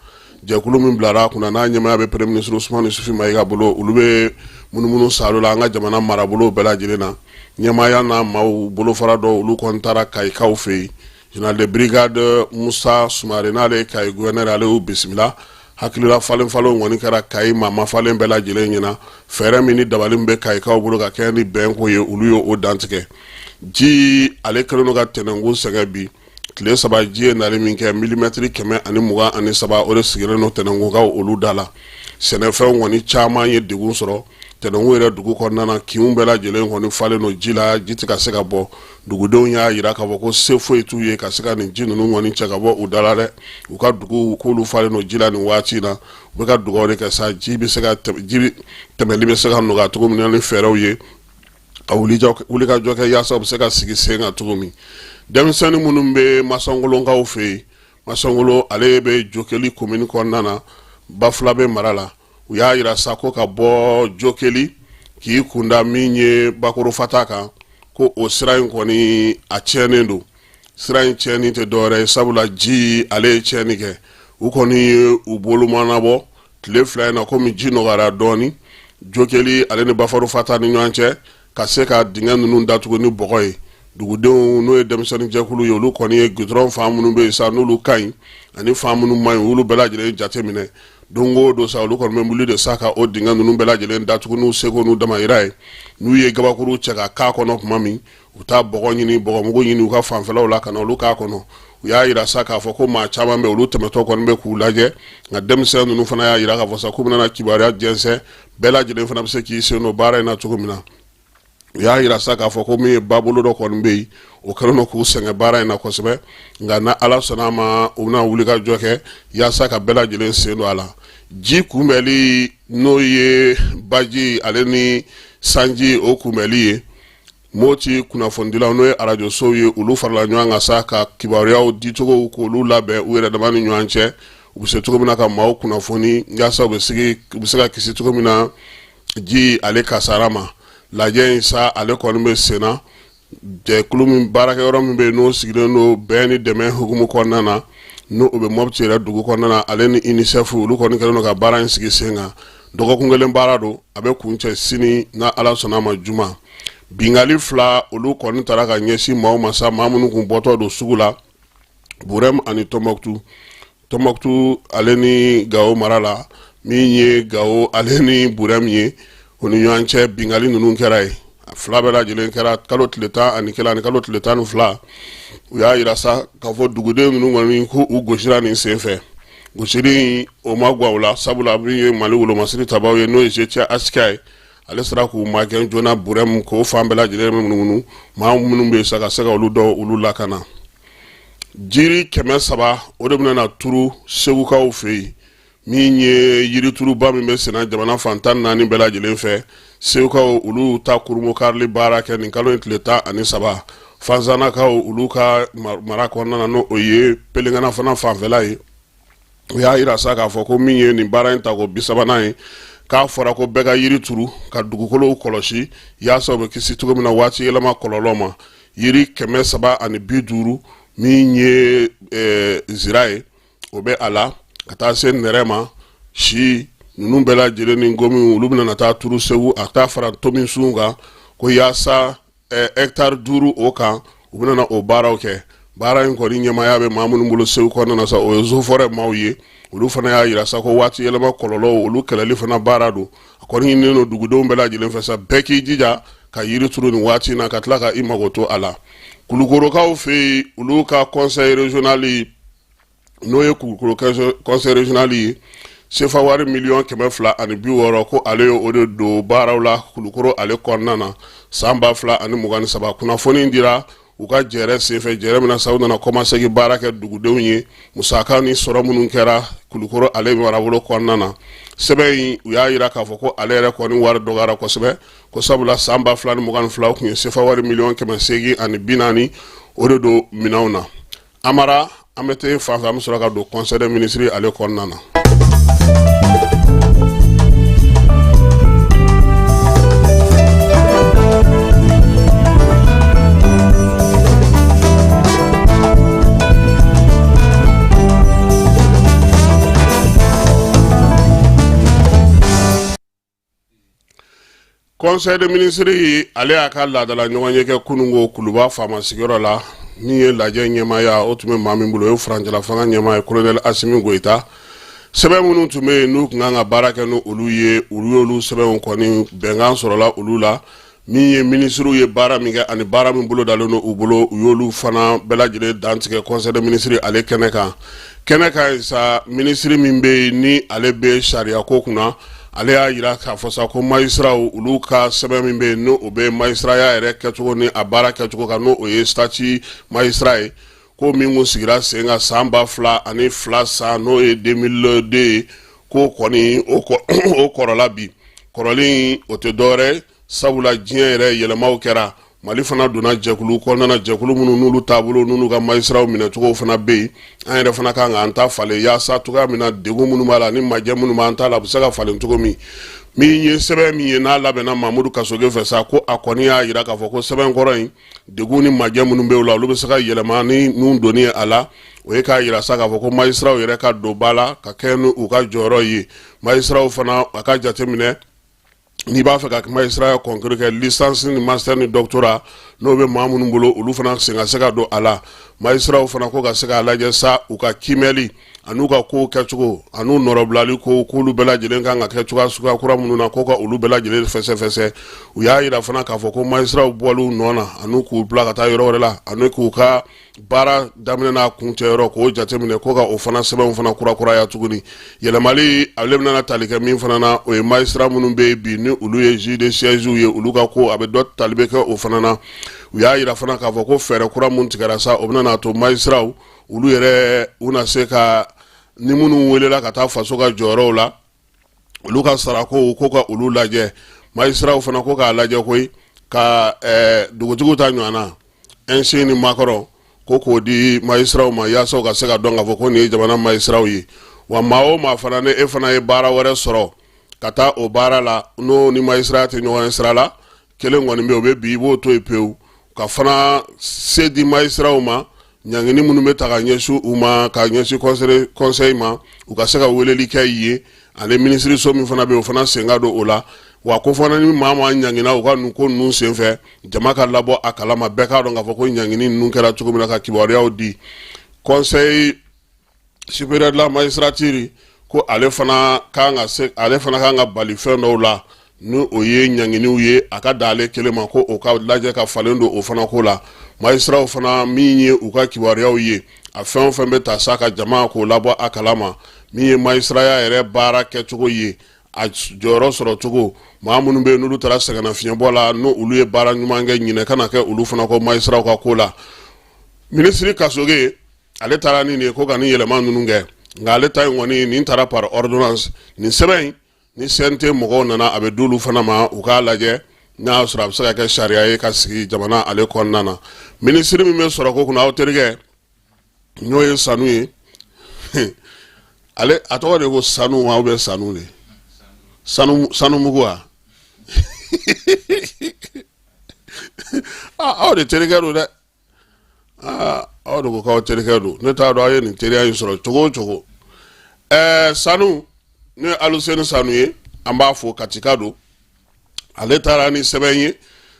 Jɛkulu min bilara a kunna, n'a ɲɛmaaya bɛ premier ministre Usumani Isufi Mayiga bolo, olu bɛ munumunu saalo la an ka jamana marabolo bɛɛ lajɛlen na. Ɲɛmaaya n'a maaw bolofara dɔw, olu kɔni taara Kayikaw fɛ yen. Général de brigade Musa Sumare, n'ale ye Kayi gouverneur, ale y'u bisimila. Hakilila falen falenw kɔni kɛra Kayi maa mafalen bɛɛ lajɛlen ɲɛna. Fɛɛrɛ min ni dabali min bɛ Kayikaw bolo ka kɛ ni bɛnko ye, olu ye o dantigɛ. Ji ale kɛlen don ka Tɛnɛnkun sɛgɛn bi. Tile 3 ji ye nali min kɛ, milimɛtiri 123, o de sigilen don Tɛnɛnkunkaw olu da la. Sɛnɛfɛnw kɔni caman ye degun sɔrɔ Tɛnɛnkun yɛrɛ dugu kɔnɔna na. Kinw bɛɛ lajɛlen kɔni falen don ji la, ji tɛ ka se ka bɔ. Dugudenw y'a jira k'a fɔ ko se foyi t'u ye ka se ka nin ji ninnu kɔni cɛ ka bɔ u da la dɛ. U ka dugu k'olu falen don ji la nin waati in na. U bɛ ka dugawu de kɛ sa, ji bɛ se ka ji tɛmɛli bɛ se ka nɔgɔya cogo min na ni fɛɛrɛw ye ka wulikajɔ kɛ, yaasa u bɛ se ka sigi sen kan cogo min. Denmisɛnnin minnu bɛ Masangolokaw fɛ yen, Masangolo ale bɛ Jokeli komini kɔnɔna na, Bafulabe mara la, u y'a jira sa ko ka bɔ Jokeli k'i kunda min ye Bakorofata kan, ko o sira in kɔni a tiɲɛnen don. Sira in tiɲɛni tɛ dɔwɛrɛ ye, sabula ji ale ye tiɲɛni kɛ. U kɔni ye u bolo manabɔ tile 2 in na, komi ji nɔgɔyara dɔɔnin Jokeli ale ni Baforofata ni ɲɔgɔn cɛ, ka se ka dingɛ ninnu datugu ni bɔgɔ ye. Dugudenw, n'o ye denmisɛnninjɛkulu ye, olu kɔni ye gudɔrɔn fan minnu bɛ yen sa n'olu ka ɲi ani fan minnu man ɲi, olu bɛɛ lajɛlen jateminɛ. Don o don sa, olu kɔni bɛ wuli de sa ka o dingɛ ninnu bɛɛ lajɛlen datugu n'u seko n'u damayira ye. N'u ye gabakuru cɛ ka k'a kɔnɔ tuma min, u taa bɔgɔ ɲini, bɔgɔmugu ɲini u ka fanfɛlaw la ka na olu k'a kɔnɔ. U y'a jira sa k'a fɔ ko maa caman bɛ olu tɛmɛtɔ kɔni bɛ k'u lajɛ, nka denmisɛn ninnu fana y'a jira k'a fɔ sa k'u bɛna kibaruya jɛnsɛn, bɛɛ lajɛlen fana bɛ se k'i sen don baara in na cogo min na. U y'a jira sa k'a fɔ ko min ye babolo dɔ kɔni bɛ yen, o kɛlen don k'u sɛgɛn baara in na kosɛbɛ, nka na Ala sɔnna a ma, u bɛna wuli ka jɔ kɛ yaasa ka bɛɛ lajɛlen sen don a la. Ji kunbɛli, n'o ye baji ale ni sanji o kunbɛli ye, Moti kunnafonidilaw, n'o ye arajosow ye, olu farala ɲɔgɔn kan sa ka kibaruyaw dicogow k'olu labɛn u yɛrɛ dama ni ɲɔgɔn cɛ, u bɛ se cogo min na ka maaw kunnafoni yaasa u bɛ se ka kisi cogo min na ji ale kasara ma. Lajɛ in sa, ale kɔni bɛ sen na. Jɛkulu min baarakɛyɔrɔ min bɛ yen, n'o sigilen don bɛn ni dɛmɛ hukumu kɔnɔna na, n'o bɛ Mɔpti yɛrɛ dugu kɔnɔna na, ale ni UNICEF, olu kɔni kɛlen don ka baara in sigi sen kan. Dɔgɔkun kelen baara don, a bɛ kuncɛ sini n'a Ala sɔnna a ma, juma. Binkanni fila, olu kɔni taara ka ɲɛsin maaw ma sa, maa minnu kun bɔtɔ don sugu la Burɛm ani Tɔnbɔkutu. Tɔnbɔkutu ale ni Gawo mara la, min ye Gawo ale ni Burɛm ye, o ni ɲɔgɔn cɛ binkanni ninnu kɛra yen. A fila bɛɛ lajɛlen kɛra kalo tile 11 ani kalo tile 12. U y'a jira sa k'a fɔ duguden ninnu kɔni ko u gosira nin senfɛ. Gosili o ma gwa u la, sabula min ye Mali wolomasiri tabaw ye, n'o ye GTIA HK ye, ale sera k'u magɛn joona Burɛm, k'o fan bɛɛ lajɛlen munumunu, maa minnu bɛ yen sa ka se ka olu dɔw olu lakana. Jiri 300, o de bɛna na turu Segukaw fɛ yen, min ye yirituruba min bɛ senna jamana fan 14 bɛɛ lajɛlen fɛ. Segukaw olu ta kurunbonkarili baara kɛ nin kalo in tile 13. Fanzanakaw olu ka mara kɔnɔna na, n'o ye Pelengana fana fanfɛla ye, u y'a jira sa k'a fɔ ko min ye nin baara in tako 30nan ye, k'a fɔra ko bɛɛ ka yiri turu ka dugukolow kɔlɔsi yaasa u bɛ kisi cogo min na waati yɛlɛma kɔlɔlɔ ma. Yiri 350 min ye zira ye, o bɛ a la ka taa se nɛrɛ ma, si ninnu bɛɛ lajɛlen ni gomi, olu bɛna taa turu Segu, a taa fara tomisun kan, ko yaasa hectare 5 o kan, u bɛna o baaraw kɛ. Baara in kɔni ɲɛmaaya bɛ maa minnu bolo Segu kɔnɔna na sa, o ye eaux et forêts maaw ye. Olu fana y'a jira sa ko waati yɛlɛma kɔlɔlɔw, olu kɛlɛli fana baara don. A kɔni ɲininen don dugudenw bɛɛ lajɛlen fɛ sa, bɛɛ k'i jija ka yiri turu nin waati in na, ka tila ka i mago to a la. Kulukorokaw fɛ yen, olu ka conseil régional, n'o ye Kulukoro conseil régional ye, sefa wari 260 miliyɔn, ko ale ye o de don baaraw la Kulukoro ale kɔnɔna na san 2023. Kunnafoni dira u ka jɛrɛ senfɛ, jɛrɛ min na sa u nana kɔmasegin baara kɛ dugudenw ye, musaka ni sɔrɔ minnu kɛra Kulukoro ale marabolo kɔnɔna na. Sɛbɛn in, u y'a jira k'a fɔ ko ale yɛrɛ kɔni wari dɔgɔyara kosɛbɛ, ko sabula san 2022, u tun ye sefa wari 840 miliyɔn o de don minɛnw na. Amara, an bɛ taa fan fɛ, an bɛ sɔrɔ ka don conseil des ministres ale kɔnɔna na. Conseil des ministres, ale y'a ka laadala ɲɔgɔnye kɛ kununko Kuluba faama sigiyɔrɔ la. Min ye lajɛ ɲɛmaaya, o tun bɛ maa min bolo, o ye furancɛla fanga ɲɛmaa ye, colonel Asimi Goyita. Sɛbɛn minnu tun bɛ yen n'u tun kan ka baara kɛ ni olu ye, olu y'olu sɛbɛnw kɔni bɛnkan sɔrɔla olu la. Min ye minisiriw ye baara min kɛ ani baara min bolo dalen don u bolo, u y'olu fana bɛɛ lajɛlen dantigɛ conseil des ministres ale kɛnɛ kan. Kɛnɛ kan sa, minisiri min bɛ yen ni ale bɛ sariya ko kunna, ale y'a jira k'a fɔ sa ko magistratw olu ka sɛbɛn min bɛ yen, n'o bɛ magistraya yɛrɛ kɛcogo ni a baara kɛcogo kan, n'o o ye statut magistrat ye, ko min kun sigira sen kan san 2002 san, n'o ye 2002 ye, ko kɔni o kɔrɔla bi. Kɔrɔlen o tɛ dɔwɛrɛ, sabula diɲɛ yɛrɛ yɛlɛmaw kɛra, Mali fana donna jɛkulu kɔnɔna na, jɛkulu minnu n'olu taabolo n'olu ka magistratw minɛcogo fana bɛ yen. An yɛrɛ fana kan k'an ta falen yaasa cogoya min na degun minnu b'a la ni majɛ minnu b'an ta la, a bɛ se ka falen cogo min. Min ye sɛbɛn min ye n'a labɛnna Mamudu Kasoge fɛ sa, ko a kɔni y'a jira k'a fɔ ko sɛbɛn kɔrɔ in, degun ni majɛ minnu bɛ o la, olu bɛ se ka yɛlɛma ni ninnu donni ye a la. O ye k'a jira sa k'a fɔ ko magistratw yɛrɛ ka don ba la ka kɛ ni u ka jɔyɔrɔ ye. Magistratw fana, a ka jateminɛ, n'i b'a fɛ ka magistraya concours kɛ, licence ni master ni doctorat, n'o bɛ maa minnu bolo, olu fana sen ka se ka don a la. Magistratw fana ko ka se k'a lajɛ sa, u ka kiimɛli an'u ka kow kɛcogo an'u nɔrɔbilali ko, k'olu bɛɛ lajɛlen kan ka kɛ cogoya suguya kura minnu na, ko ka olu bɛɛ lajɛlen fɛsɛfɛsɛ. U y'a jira fana k'a fɔ ko magistratw bɔliw nɔ na an'u k'u bila ka taa yɔrɔ wɛrɛ la, ani k'u ka baara daminɛ n'a kuncɛ yɔrɔ, k'o jateminɛ, ko ka o fana sɛbɛnw fana kurakuraya tuguni. Yɛlɛmali ale bɛna tali kɛ min fana na, o ye magistrat minnu bɛ yen bi ni olu ye juge de siège ye, olu ka ko a bɛ dɔ tali bɛ kɛ o fana na. U y'a jira fana k'a fɔ ko fɛɛrɛ kura mun tigɛra sa, o bɛna n'a to magistratw olu yɛrɛ u na se ka ni minnu welela ka taa faso ka jɔyɔrɔw la, olu ka sarako, ko ka olu lajɛ. Magistratw fana ko k'a lajɛ koyi, ka dugutigiw ta ɲɔgɔn na insigne ni macaron, ko k'o di magistratw ma yaasa u ka se ka dɔn k'a fɔ ko nin ye jamana magistratw ye. Wa maa o maa fana, ni e fana ye baara wɛrɛ sɔrɔ ka taa o baara la, n'o ni magistraya tɛ ɲɔgɔn ye sira la, kelen kɔni bɛ yen, o bɛ bi, i b'o to yen pewu. Ka fana se di magistratw ma, ɲangini minnu bɛ ta ka ɲɛsin u ma, ka ɲɛsin conseil ma, u ka se ka weleli kɛ yen, ani minisiriso min fana bɛ yen, o fana sen ka don o la. Wa ko fana ni maa maa ɲangina u ka nin ko ninnu senfɛ, jama ka labɔ a kalama, bɛɛ k'a dɔn k'a fɔ ko ɲangini ninnu kɛra cogo min na, ka kibaruyaw di. Conseil supérieur de la magistrature ko ale fana kan ka se, ale fana kan ka bali fɛn dɔw la, ni o ye ɲanginiw ye, a ka da ale kelen ma, ko o ka lajɛ ka falen don o fana ko la. Magistratw fana, min ye u ka kibaruyaw ye, a fɛn o fɛn bɛ ta sa ka jama k'o labɔ a kalama, min ye magistraya yɛrɛ baara kɛcogo ye, a jɔyɔrɔ sɔrɔ cogo, maa minnu bɛ yen n'olu taara sɛgɛnnafiɲɛbɔ la, n'o olu ye baara ɲuman kɛ, ɲinɛ kana kɛ olu fana kɔ magistratw ka ko la. Minisiri Kasoge, ale taara ni nin ye ko ka nin yɛlɛma ninnu kɛ, nka ale ta in kɔni, nin taara par ordonnance. Nin sɛbɛn in Ni CNT mɔgɔw nana, a bɛ d'olu fana ma, u k'a lajɛ n'a y'a sɔrɔ a bɛ se ka kɛ sariya ye ka sigi jamana ale kɔnɔna na. Minisiri min bɛ sɔrɔko kunna, aw terikɛ, n'o ye Sanu ye, ale a tɔgɔ de ko Sanu wa, bɛ Sanu de, sanumugu wa? Aw de terikɛ don dɛ. Aa, aw de ko k'aw terikɛ don. Ne t'a dɔn aw ye nin teriya in sɔrɔ cogo o cogo. Sanu, n'o ye Aluseni Sanu ye, an b'a fo, Katika don. Ale taara ni sɛbɛn ye,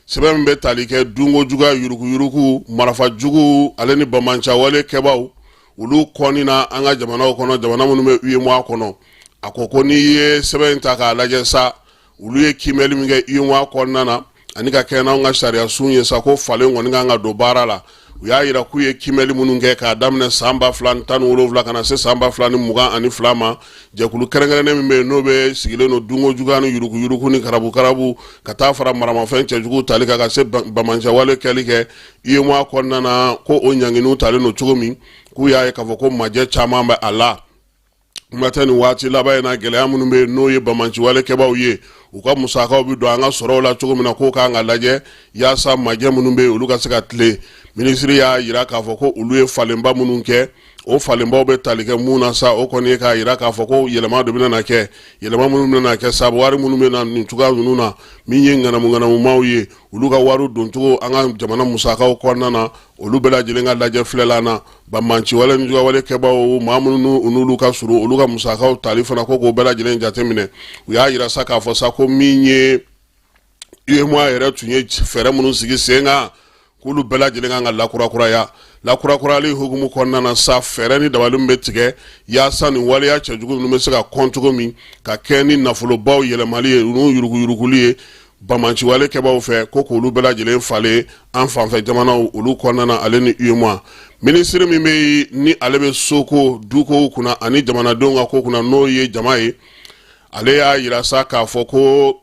sɛbɛn min bɛ tali kɛ dunko juguya, yuruguyurugu, marifa jugu ale ni banbaanciwale kɛbaw, olu kɔnni na an ka jamanaw kɔnɔ, jamana minnu bɛ UEMOA kɔnɔ. A ko ko n'i ye sɛbɛn in ta k'a lajɛ sa, olu ye kiimɛli min kɛ UEMOA kɔnɔna na ani ka kɛɲɛ n'anw ka sariya sun ye sa, ko falen kɔni kan ka don baara la. U y'a yira k'u ye kiimɛli minnu kɛ k'a daminɛ san 2017 ka na se san 2022 ma, jɛkulu kɛrɛnkɛrɛnnen min bɛ yen, n'o bɛ sigilen don dunko juguya ni yuruguyurugu ni karabu-karabu, ka taa fara maramafɛn cɛjuguw tali kan, ka se banbaanciwale kɛli kɛ UEMOA kɔnɔna na, ko o ɲanginiw talen don cogo min, k'u y'a ye k'a fɔ ko majɛ caman bɛ a la. Kuma tɛ nin waati laban in na, gɛlɛya minnu bɛ yen, n'o ye banbaanciwale kɛbaaw ye, u ka musakaw bɛ don an ka sɔrɔw la cogo min na, k'o kan ka lajɛ yaasa majɛ minnu bɛ yen, olu ka se ka tilen. Minisiri y'a yira k'a fɔ ko olu ye falenba minnu kɛ, o falenbaw bɛ tali kɛ mun na sa? O kɔni ye k'a yira k'a fɔ ko yɛlɛma dɔ bɛna na kɛ. Yɛlɛma minnu bɛna na kɛ sa, wari minnu bɛ na nin cogoya ninnu na, min ye ŋanamu ŋanamumaw ye, olu ka wari doncogo an ka jamana musakaw kɔnɔna na, olu bɛɛ lajɛlen ka lajɛ filɛlan na. Banbaanciwale ni juguyawale kɛbaaw, maa minnu n'olu ka surun, olu ka musakaw tali fana, ko k'o bɛɛ lajɛlen jateminɛ. U y'a yira sa k'a fɔ sa ko min ye UEMOA yɛrɛ tun ye fɛɛrɛ minnu sigi sen kan, k'olu bɛɛ lajɛlen kan ka lakurakuraya. Lakurakurayali hukumu kɔnɔna na sa, fɛɛrɛ ni dabali min bɛ tigɛ yaasa nin waleya cɛjugu ninnu bɛ se ka kɔn cogo min, ka kɛ ni nafolobaw yɛlɛmali ye, n'u yuruguyuruguli ye banbaanciwale kɛbaaw fɛ, ko k'olu bɛɛ lajɛlen falen an fanfɛ jamanaw olu kɔnɔna na, ale ni UEMOA. Minisiri min bɛ yen, ni ale bɛ soko dukow kunna ani jamanadenw ka ko kunna, n'o ye jama ye, ale y'a yira sa k'a fɔ ko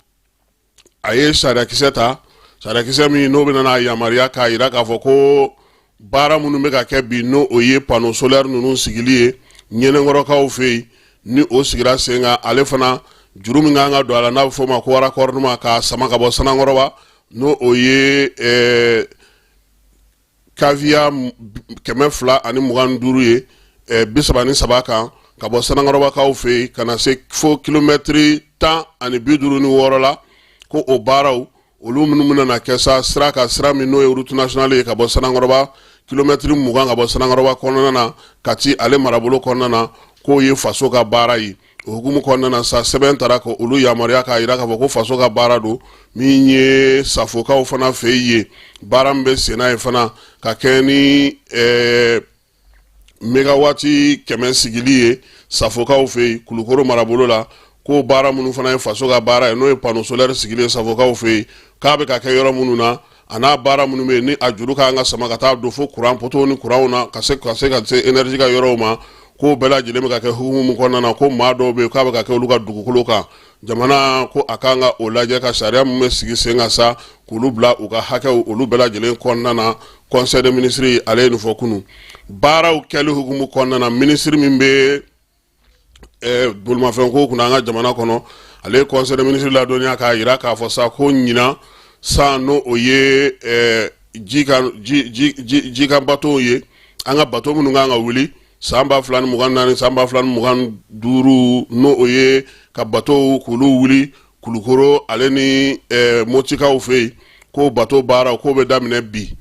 a ye sariyakisɛ ta, sariyakisɛ min n'o bɛna n'a yamaruya k'a yira k'a fɔ ko baara minnu bɛ ka kɛ bi, n'o o ye panneau solaire ninnu sigili ye Ɲɛnɛnkɔrɔkaw fɛ yen, ni o sigira sen kan, ale fana juru min kan ka don a la, n'a bɛ fɔ o ma ko raccordement, k'a sama ka bɔ Sanankɔrɔba, n'o o ye KVA 225 ye, 33 kan, ka bɔ Sanankɔrɔbakaw fɛ yen ka na se fo kilomɛtiri 156 la, ko o baaraw olu minnu bɛna na kɛ sa sira ka sira min n'o ye route nationale ye, ka bɔ Sanankɔrɔba, kilomɛtiri 20 ka bɔ Sanankɔrɔba kɔnɔna na ka ti ale marabolo kɔnɔna na, k'o ye faso ka baara ye. O hukumu kɔnɔna na sa, sɛbɛn taara ka olu yamaruya k'a yira k'a fɔ ko faso ka baara don. Min ye Safokaw fana fɛ yen, baara min bɛ senna ye fana, ka kɛ ni mégawati 100 sigili ye Safokaw fɛ yen Kulukoro marabolo la, ko baara minnu fana ye faso ka baara ye, n'o ye panneau solaire sigili ye Safokaw fɛ yen, k'a bɛ ka kɛ yɔrɔ minnu na, a n'a baara minnu bɛ yen, ni a juru ka kan ka sama ka taa don fo kuran poteau ni kuranw na, ka se énergie ka yɔrɔw ma, k'o bɛɛ lajɛlen bɛ ka kɛ hukumu min kɔnɔna na, ko maa dɔw bɛ yen k'a bɛ ka kɛ olu ka dugukolo kan, jamana ko a kan ka o lajɛ ka sariya min bɛ sigi sen kan sa, k'olu bila u ka hakɛw olu bɛɛ lajɛlen kɔnɔna na. Conseil des ministres ale ye nin fɔ kunun baaraw kɛli hukumu kɔnɔna na. Minisiri min bɛ bolimafɛn ko kunna an ka jamana kɔnɔ, ale ye conseil des ministres ladɔnniya k'a yira k'a fɔ sa ko ɲinan san, n'o o ye ji kan bateau ye, an ka bateau minnu kan ka wuli san 2024, san 2025, n'o o ye ka bateau k'olu wuli Kulukoro ale ni Motikaw fɛ yen, ko bateau baara k'o bɛ daminɛ bi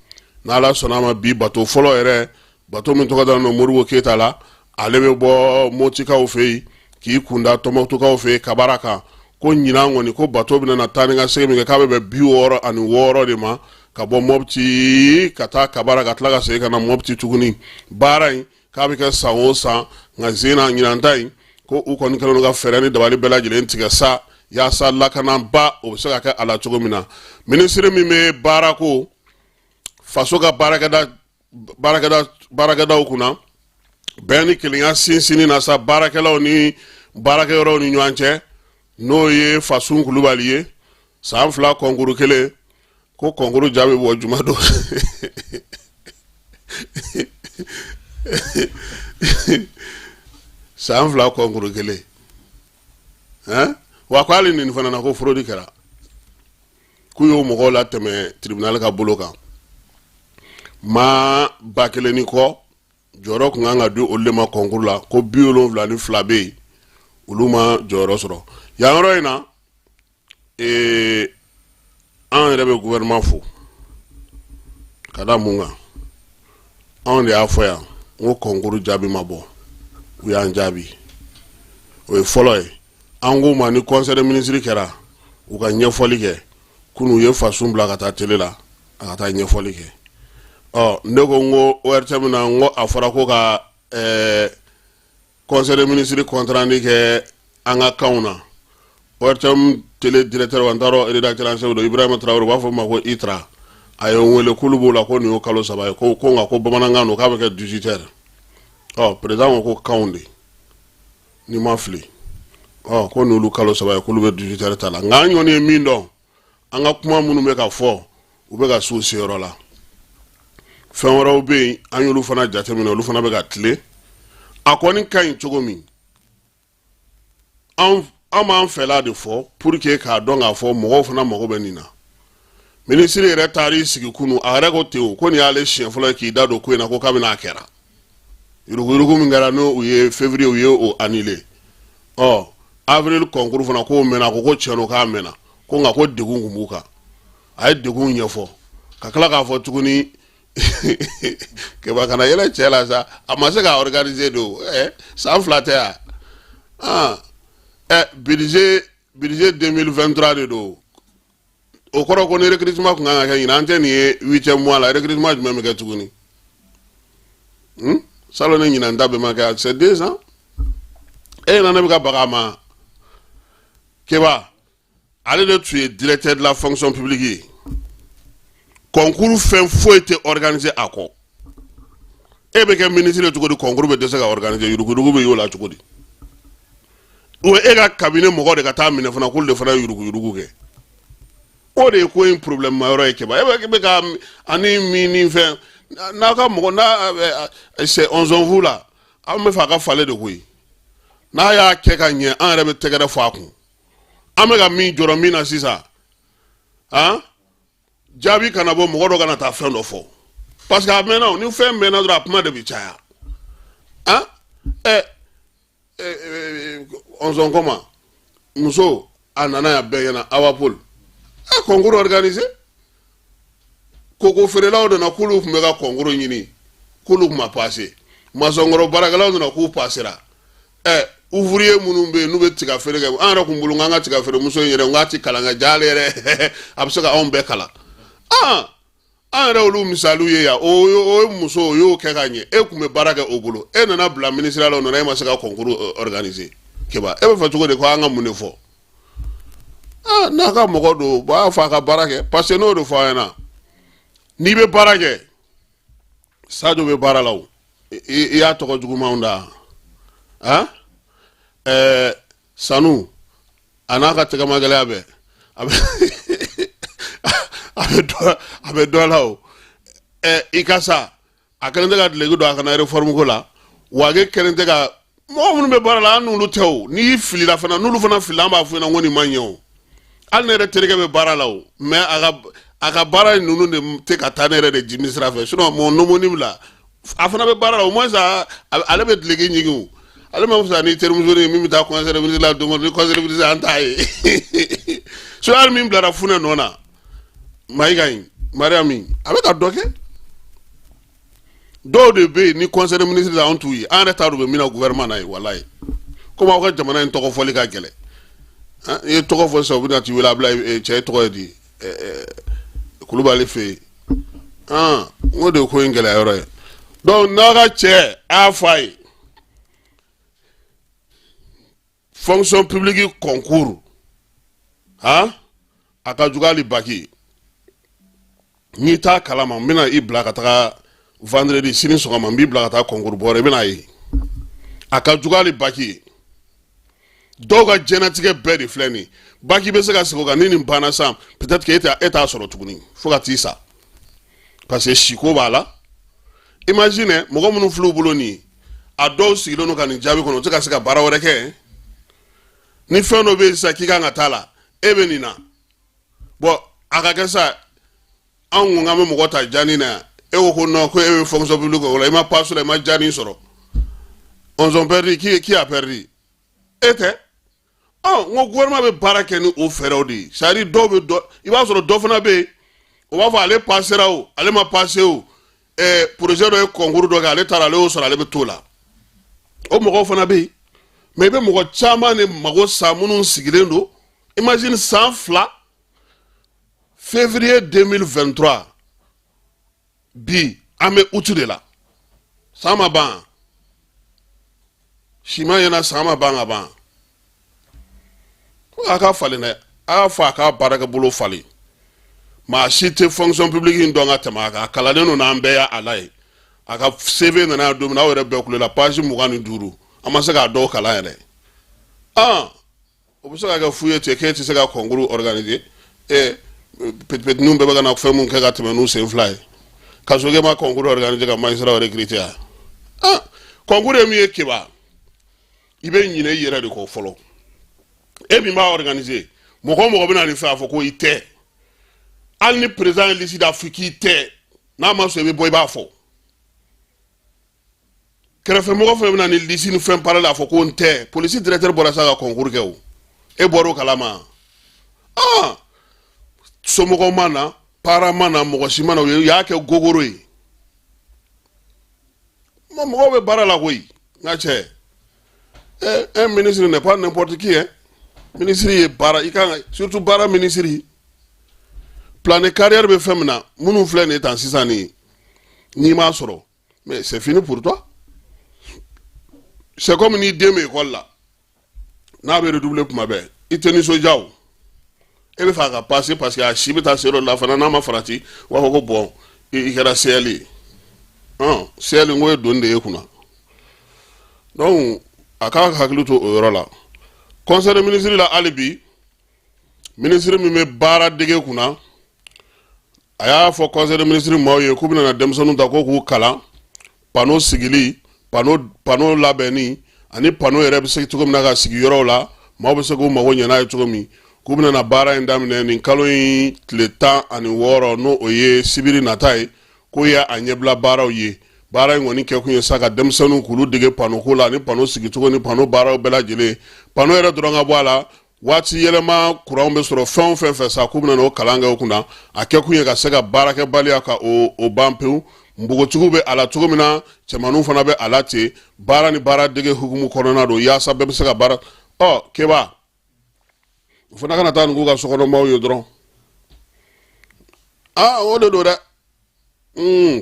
n'Ala sɔnna a ma. Bi bateau fɔlɔ yɛrɛ, bateau min tɔgɔ dalen don Modibo Keyita la, ale bɛ bɔ Motikaw fɛ yen k'i kunda Tɔnbɔkutukaw fɛ yen Kabara kan. Ko ɲinan kɔni, ko bateau bɛna na taa ni ka segin min kɛ, k'a bɛ bɛn 66 de ma, ka bɔ Mɔpti ka taa Kabara, ka tila ka segin ka na Mɔpti tuguni. Baara in k'a bɛ kɛ san o san, nka sen na ɲinan ta in, ko u kɔni kɛlen don ka fɛɛrɛ ni dabali bɛɛ lajɛlen tigɛ sa yaasa lakanaba o bɛ se ka kɛ a la cogo min na. Minisiri min bɛ baarako, faso ka baarakɛdaw kunna, bɛn ni kelenya sinsinni na sa baarakɛlaw ni baarakɛyɔrɔw ni ɲɔgɔn cɛ, n'o ye Fasun Kulubali ye, san 2 kɔnkuru kelen, ko kɔnkuru jaabi bɔ juma don. San 2 kɔnkuru kelen, Wa ko hali nin fana na, ko fraude kɛra, k'u y'o mɔgɔw latɛmɛ tribunal ka bolo kan. Maa 1000 ni kɔ jɔyɔrɔ tun kan ka di olu de ma concours la, ko 72 bɛ yen, olu ma jɔyɔrɔ sɔrɔ. Yan yɔrɔ in na, an yɛrɛ bɛ gouvernement fo ka da mun kan? Anw de y'a fɔ yan n ko concours jaabi ma bɔ, u y'an jaabi. O ye fɔlɔ ye. An k'u ma ni conseil des ministres kɛra, u ka ɲɛfɔli kɛ. Kunun u ye Fasun bila ka taa télé la, a ka taa ɲɛfɔli kɛ. Ɔ ne ko n ko ORTM na, n ko a fɔra ko ka conseil des ministres compte rendu kɛ an ka kanw na. ORTM télé directeur wa, n t'a dɔn rédacteur en chef don, Ibrahima Traoré, u b'a fɔ o ma ko Itra, a ye n wele k'olu b'o la, ko nin y'o kalo 3 ye, ko nka ko bamanankan don, k'a bɛ kɛ 18 heures. Ɔ président ko ko kanw de, n'i ma fili, ɔ ko n'olu kalo 3 ye, k'olu bɛ 18 heures ta la. Nka an kɔni ye min dɔn, an ka kuma minnu bɛ ka fɔ, u bɛ ka s'u seyɔrɔ la. Fɛn wɛrɛw bɛ yen, an y'olu fana jateminɛ, olu fana bɛ ka tilen. A kɔni ka ɲi cogo min, an b'an fɛla de fɔ pour que k'a dɔn k'a fɔ mɔgɔw fana mago bɛ nin na. Minisiri yɛrɛ taar'i sigi kunu, a yɛrɛ ko ten o, ko nin y'ale siɲɛ fɔlɔ ye k'i da don ko in na, ko kabini a kɛra yuruguyurugu min kɛra, n'o u ye février, u ye o annulé. Ɔ avril concours fana, k'o mɛnna. Ko tiɲɛ don k'a mɛnna, ko nka ko degun tun b'u kan. A ye degun ɲɛfɔ ka tila k'a fɔ tuguni. Keba, kana yɛlɛ cɛ la sa, a ma se ka organiser don san 2 tɛ yan. Ah budget 2023 de don. O kɔrɔ ko ni recrutement tun kan ka kɛ ɲinan, an tɛ nin ye huitième mois la, recrutement jumɛn bɛ kɛ tuguni? Salon ni ɲinan ta bɛɛ ma kɛ, c'est 2 ans. E ɲɛna ne bɛ ka baga a ma. Keba, ale de tun ye directeur de la fonction publique ye. Concours fɛn foyi tɛ organiser a kɔ. E bɛ kɛ ministre ye cogo di, concours bɛ dɛsɛ ka organiser? Yuruguyurugu bɛ y'o la cogo di? O e ka cabinet mɔgɔ de ka taa minɛ fana, k'olu de fana ye yuruguyurugu kɛ. O de ye ko in problème ma yɔrɔ ye. Keba, e bɛ ka ani min ni fɛn n'a ka mɔgɔ n'a c'est on s'en fout la. An bɛ fɛ a ka falen de koyi. N'a y'a kɛ ka ɲɛ, an yɛrɛ bɛ tɛgɛrɛ fɔ a kun. An bɛ ka min jɔrɔ min na sisan, han, jaabi kana bɔ, mɔgɔ dɔ kana taa fɛn dɔ fɔ, parce que a mɛnna o. Ni fɛn mɛnna dɔrɔn, a kuma de bɛ caya. Han, ɛ ɔnzɔn kɔma muso, a nana yan bɛɛ ɲɛna, Awa Paul a concours organisé. Koko feerelaw nana k'olu tun bɛ ka concours ɲini, k'olu tun ma passé. Maçon baarakɛlaw nana k'u passera. Ouvrier minnu bɛ yen, n'u bɛ tiga feere kɛ, an yɛrɛ kun bolo k'an ka tiga feere muso in yɛrɛ, n k'a ti kalan kɛ, jaa ale yɛrɛ a bɛ se ka anw bɛɛ kalan. Ah, an yɛrɛ olu misaliw ye yan. O ye muso, o y'o kɛ ka ɲɛ. E tun bɛ baara kɛ o bolo, e nana bila ministère la, o nana, e ma se ka concours organiser. Keba, e bɛ fɛ cogo di ko an ka mun de fɔ? Ah, n'a ka mɔgɔ don, u b'a fɔ a ka baara kɛ, parce que n'o de fɔ an ɲɛna, n'i bɛ baara kɛ, Sadio bɛ baara la o, i y'a tɔgɔ jugumanw da han. Sanu, a n'a ka tɛgɛmagɛlɛya bɛɛ, a bɛ dɔ la o. I ka sa, a kɛlen tɛ ka duloki don a kana réforme ko la wa, ale kɛlen tɛ ka mɔgɔ minnu bɛ baara la, an n'olu tɛ o. N'i filila fana, n'olu fana filila, an b'a fɔ ɲɛna ko nin ma ɲɛ o. Hali ne yɛrɛ terikɛ bɛ baara la o, mais a ka baara ninnu de tɛ ka taa ne yɛrɛ de jimi sira fɛ. Sinon mon homonyme la, a fana bɛ baara la, au moins ale bɛ duloki ɲigin o. Ale ma fisa ni terimuso ye min bɛ taa conseil de ministre la don o don. Ni conseil de ministre, an t'a ye. Sinon hali min bilara Funɛ nɔ na, Mayiga in, Mariam, a bɛ ka dɔ kɛ. Dɔw de bɛ yen, ni conseil de ministre la, anw t'u ye. An yɛrɛ t'a dɔn u bɛ min na gouvernement na ye. Walayi, komi aw ka jamana in tɔgɔ fɔli ka gɛlɛn, i ye tɔgɔ fɔ sisan, u bɛna t'i wele, a bila cɛ tɔgɔ ye di, Kulubali fɛ yen. N ko de ye ko in gɛlɛya yɔrɔ ye. Donc n'a ka cɛ, a y'a fɔ a ye, fonction publique concours, han, a ka jugu hali bac ye. N'i t'a kalama, n bɛna i bila ka taga vendredi, sini sɔgɔma, n b'i bila ka taa concours bɔyɔrɔ, i bɛna ye, a ka jugu hali bac ye. Dɔw ka diɲɛnatigɛ bɛɛ de filɛ nin ye. Bac bɛ se ka segin o kan, ni nin banna sisan, peut-être que e t'a sɔrɔ tuguni fo ka t'i sa, parce que siko b'a la. Imagine mɔgɔ minnu filɛ u bolo nin ye, a dɔw sigilen don ka nin jaabi kɔnɔ, u tɛ ka se ka baara wɛrɛ kɛ. Ni fɛn dɔ bɛ yen sisan k'i kan ka taa la, e bɛ nin na. Bon, a ka kɛ sa, anw ko k'an bɛ mɔgɔ ta jani na yan, e ko ko non, ko e bɛ fonction publique o la, i ma passe la, i ma jani sɔrɔ. On ont perdu. Qui a perdu? E tɛ. Ɔ, n ko gouvernement bɛ baara kɛ ni o fɛɛrɛw de ye. C'est à dire, dɔw bɛ dɔ, i b'a sɔrɔ dɔ fana bɛ yen, o b'a fɔ ale passera o, ale ma passe o, projet dɔ ye concours dɔ kɛ, ale taara, ale y'o sɔrɔ, ale bɛ t'o la. O mɔgɔw fana bɛ yen. Mais i bɛ mɔgɔ caman de mago sa minnu sigilen don. Imagine, san 2, février 2023, bi an bɛ août de la, san ma ban, siman ɲɛna, san ma ban ka ban. A ka falen dɛ, a y'a fɔ a k'a baarakɛ bolo falen. Maa si tɛ fonction publique in dɔn ka tɛmɛ a kan. A kalannen don n'an bɛɛ y'a la ye. A ka CV nana yan don min na, aw yɛrɛ bɛɛ kulela. Page 25, an ma se k'a dɔw kalan yɛrɛ. Ah, o bɛ se ka kɛ fu ye ten k'e tɛ se ka concours organiser. Ɛ, petipetiniw bɛɛ bɛ ka na fɛn mun kɛ ka tɛmɛ n'u sen fila ye, ka sɔrɔ e ma concours organiser ka magistrat recruter yan. Ah, concours ye min ye, Keba, i bɛ ɲinɛ i yɛrɛ de kɔ fɔlɔ. E min b'a organiser, mɔgɔ o mɔgɔ bɛ na nin fɛ, a fɔ ko i tɛ. Hali ni président ye liste da fɔ k'i tɛ, n'a ma sɔn, i bɛ bɔ, i b'a fɔ. Kɛrɛfɛmɔgɔ fɛn bɛ na ni liste ni fɛn parallèle, a fɔ ko n tɛ. Polisi directeur bɔra sa ka concours kɛ o, e bɔra o kalama. Ah, somɔgɔw ma na, parent ma na, mɔgɔ si ma na, u y'a kɛ gogoro ye. Mɔgɔw bɛ baara la koyi. N ka cɛ, un ministre n'est pas n'importe qui hein. Ministre ye baara, i kan ka, surtout baara ministre, plan de carrière bɛ fɛn min na, minnu filɛ nin ye tan sisan nin, n'i m'a sɔrɔ, mais c'est fini pour toi. C'est comme n'i den bɛ école la, n'a bɛ redoubler kuma bɛɛ, i tɛ nisɔndiya o. E bɛ fɛ a ka passer, parce que a si bɛ taa se yɔrɔ la fana, n'a ma farati, u b'a fɔ ko bon, i kɛra CL ye. Hɔn, CL n ko ye doni de ye kunna. Donc a k'a hakili to o yɔrɔ la. Conseil des ministres la hali bi, ministre min bɛ baara dege kunna, a y'a fɔ conseil des ministres maaw ye k'u bɛna na denmisɛnninw ta ko k'u kalan panneau sigili, panneau labɛnni, ani panneau yɛrɛ bɛ se cogo min na ka sigi yɔrɔw la, maaw bɛ se k'u mago ɲɛ n'a ye cogo min. K'u bɛna na baara in daminɛ nin kalo in tile 16, n'o o ye sibiri nata ye, k'o ye a ɲɛbila baaraw ye. Baara in kɔni kɛkun ye sa ka denmisɛnninw k'olu dege panneau ko la, ani panneau sigicogo ni panneau baaraw bɛɛ lajɛlen. Panneau yɛrɛ dɔrɔn ka bɔ a la, waati yɛlɛma kuranw bɛ sɔrɔ fɛn o fɛn fɛ sa, k'u bɛna n'o kalan kɛ o kunna. A kɛkun ye ka se ka baarakɛbaliya ka o ban pewu. Npogotigiw bɛ a la cogo min na, cɛmaninw fana bɛ a la ten. Baara ni baara dege hukumu kɔnɔna don, yaasa bɛɛ bɛ se ka baara. Ɔ, Keba, o fana kana taa nin k'u ka sokɔnɔmaw ye dɔrɔn. Aa, o de don dɛ.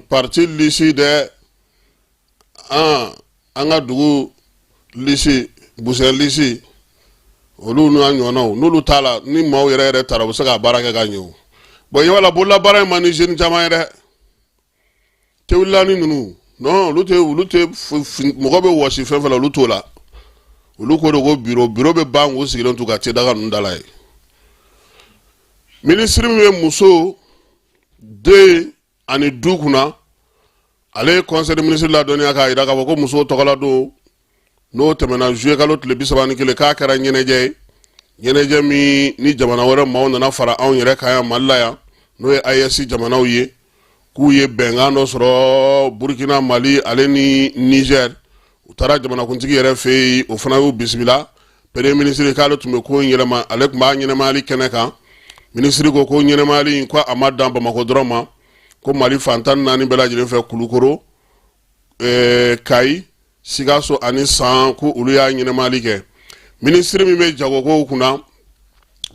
Parti liste dɛ, an ka dugu liste, busɛn liste, olu n'a ɲɔgɔnnaw, n'olu t'a la, ni maaw yɛrɛ yɛrɛ taara, u bɛ se ka baara kɛ ka ɲɛ o. Bon, i b'a la, bolola baara in man di jeune caman ye dɛ. Tewulilani ninnu, non, olu tɛ mɔgɔ bɛ wɔsi fɛn fɛn la, olu t'o la. Olu ko de ko bureau bɛ ban k'u sigilen t'u ka tedaga ninnu da la ye. Minisiri min bɛ muso, den ani du kunna, ale ye conseil des ministres ladɔnniya k'a jira k'a fɔ ko musow tɔgɔla don, n'o tɛmɛna juillet kalo tile 31, k'a kɛra ɲɛnajɛ ye, ɲɛnajɛ min ni jamana wɛrɛ maaw nana fara anw yɛrɛ kan yan Mali la yan, n'o ye AES jamanaw ye, k'u ye bɛnkan dɔ sɔrɔ, Burkina, Mali ale ni Niger. U taara jamanakuntigi yɛrɛ fɛ yen, o fana y'u bisimila. Premier ministre k'ale tun bɛ ko in yɛlɛma, ale tun b'a ɲɛnɛmayali kɛnɛ kan. Minisiri ko ko ɲɛnɛmayali in, ko a ma dan Bamakɔ dɔrɔn ma, ko Mali fan 14 bɛɛ lajɛlen fɛ, Kulukoro, Kayi, Sikaso ani San, ko olu y'a ɲɛnɛmayali kɛ. Minisiri min bɛ jagokow kunna,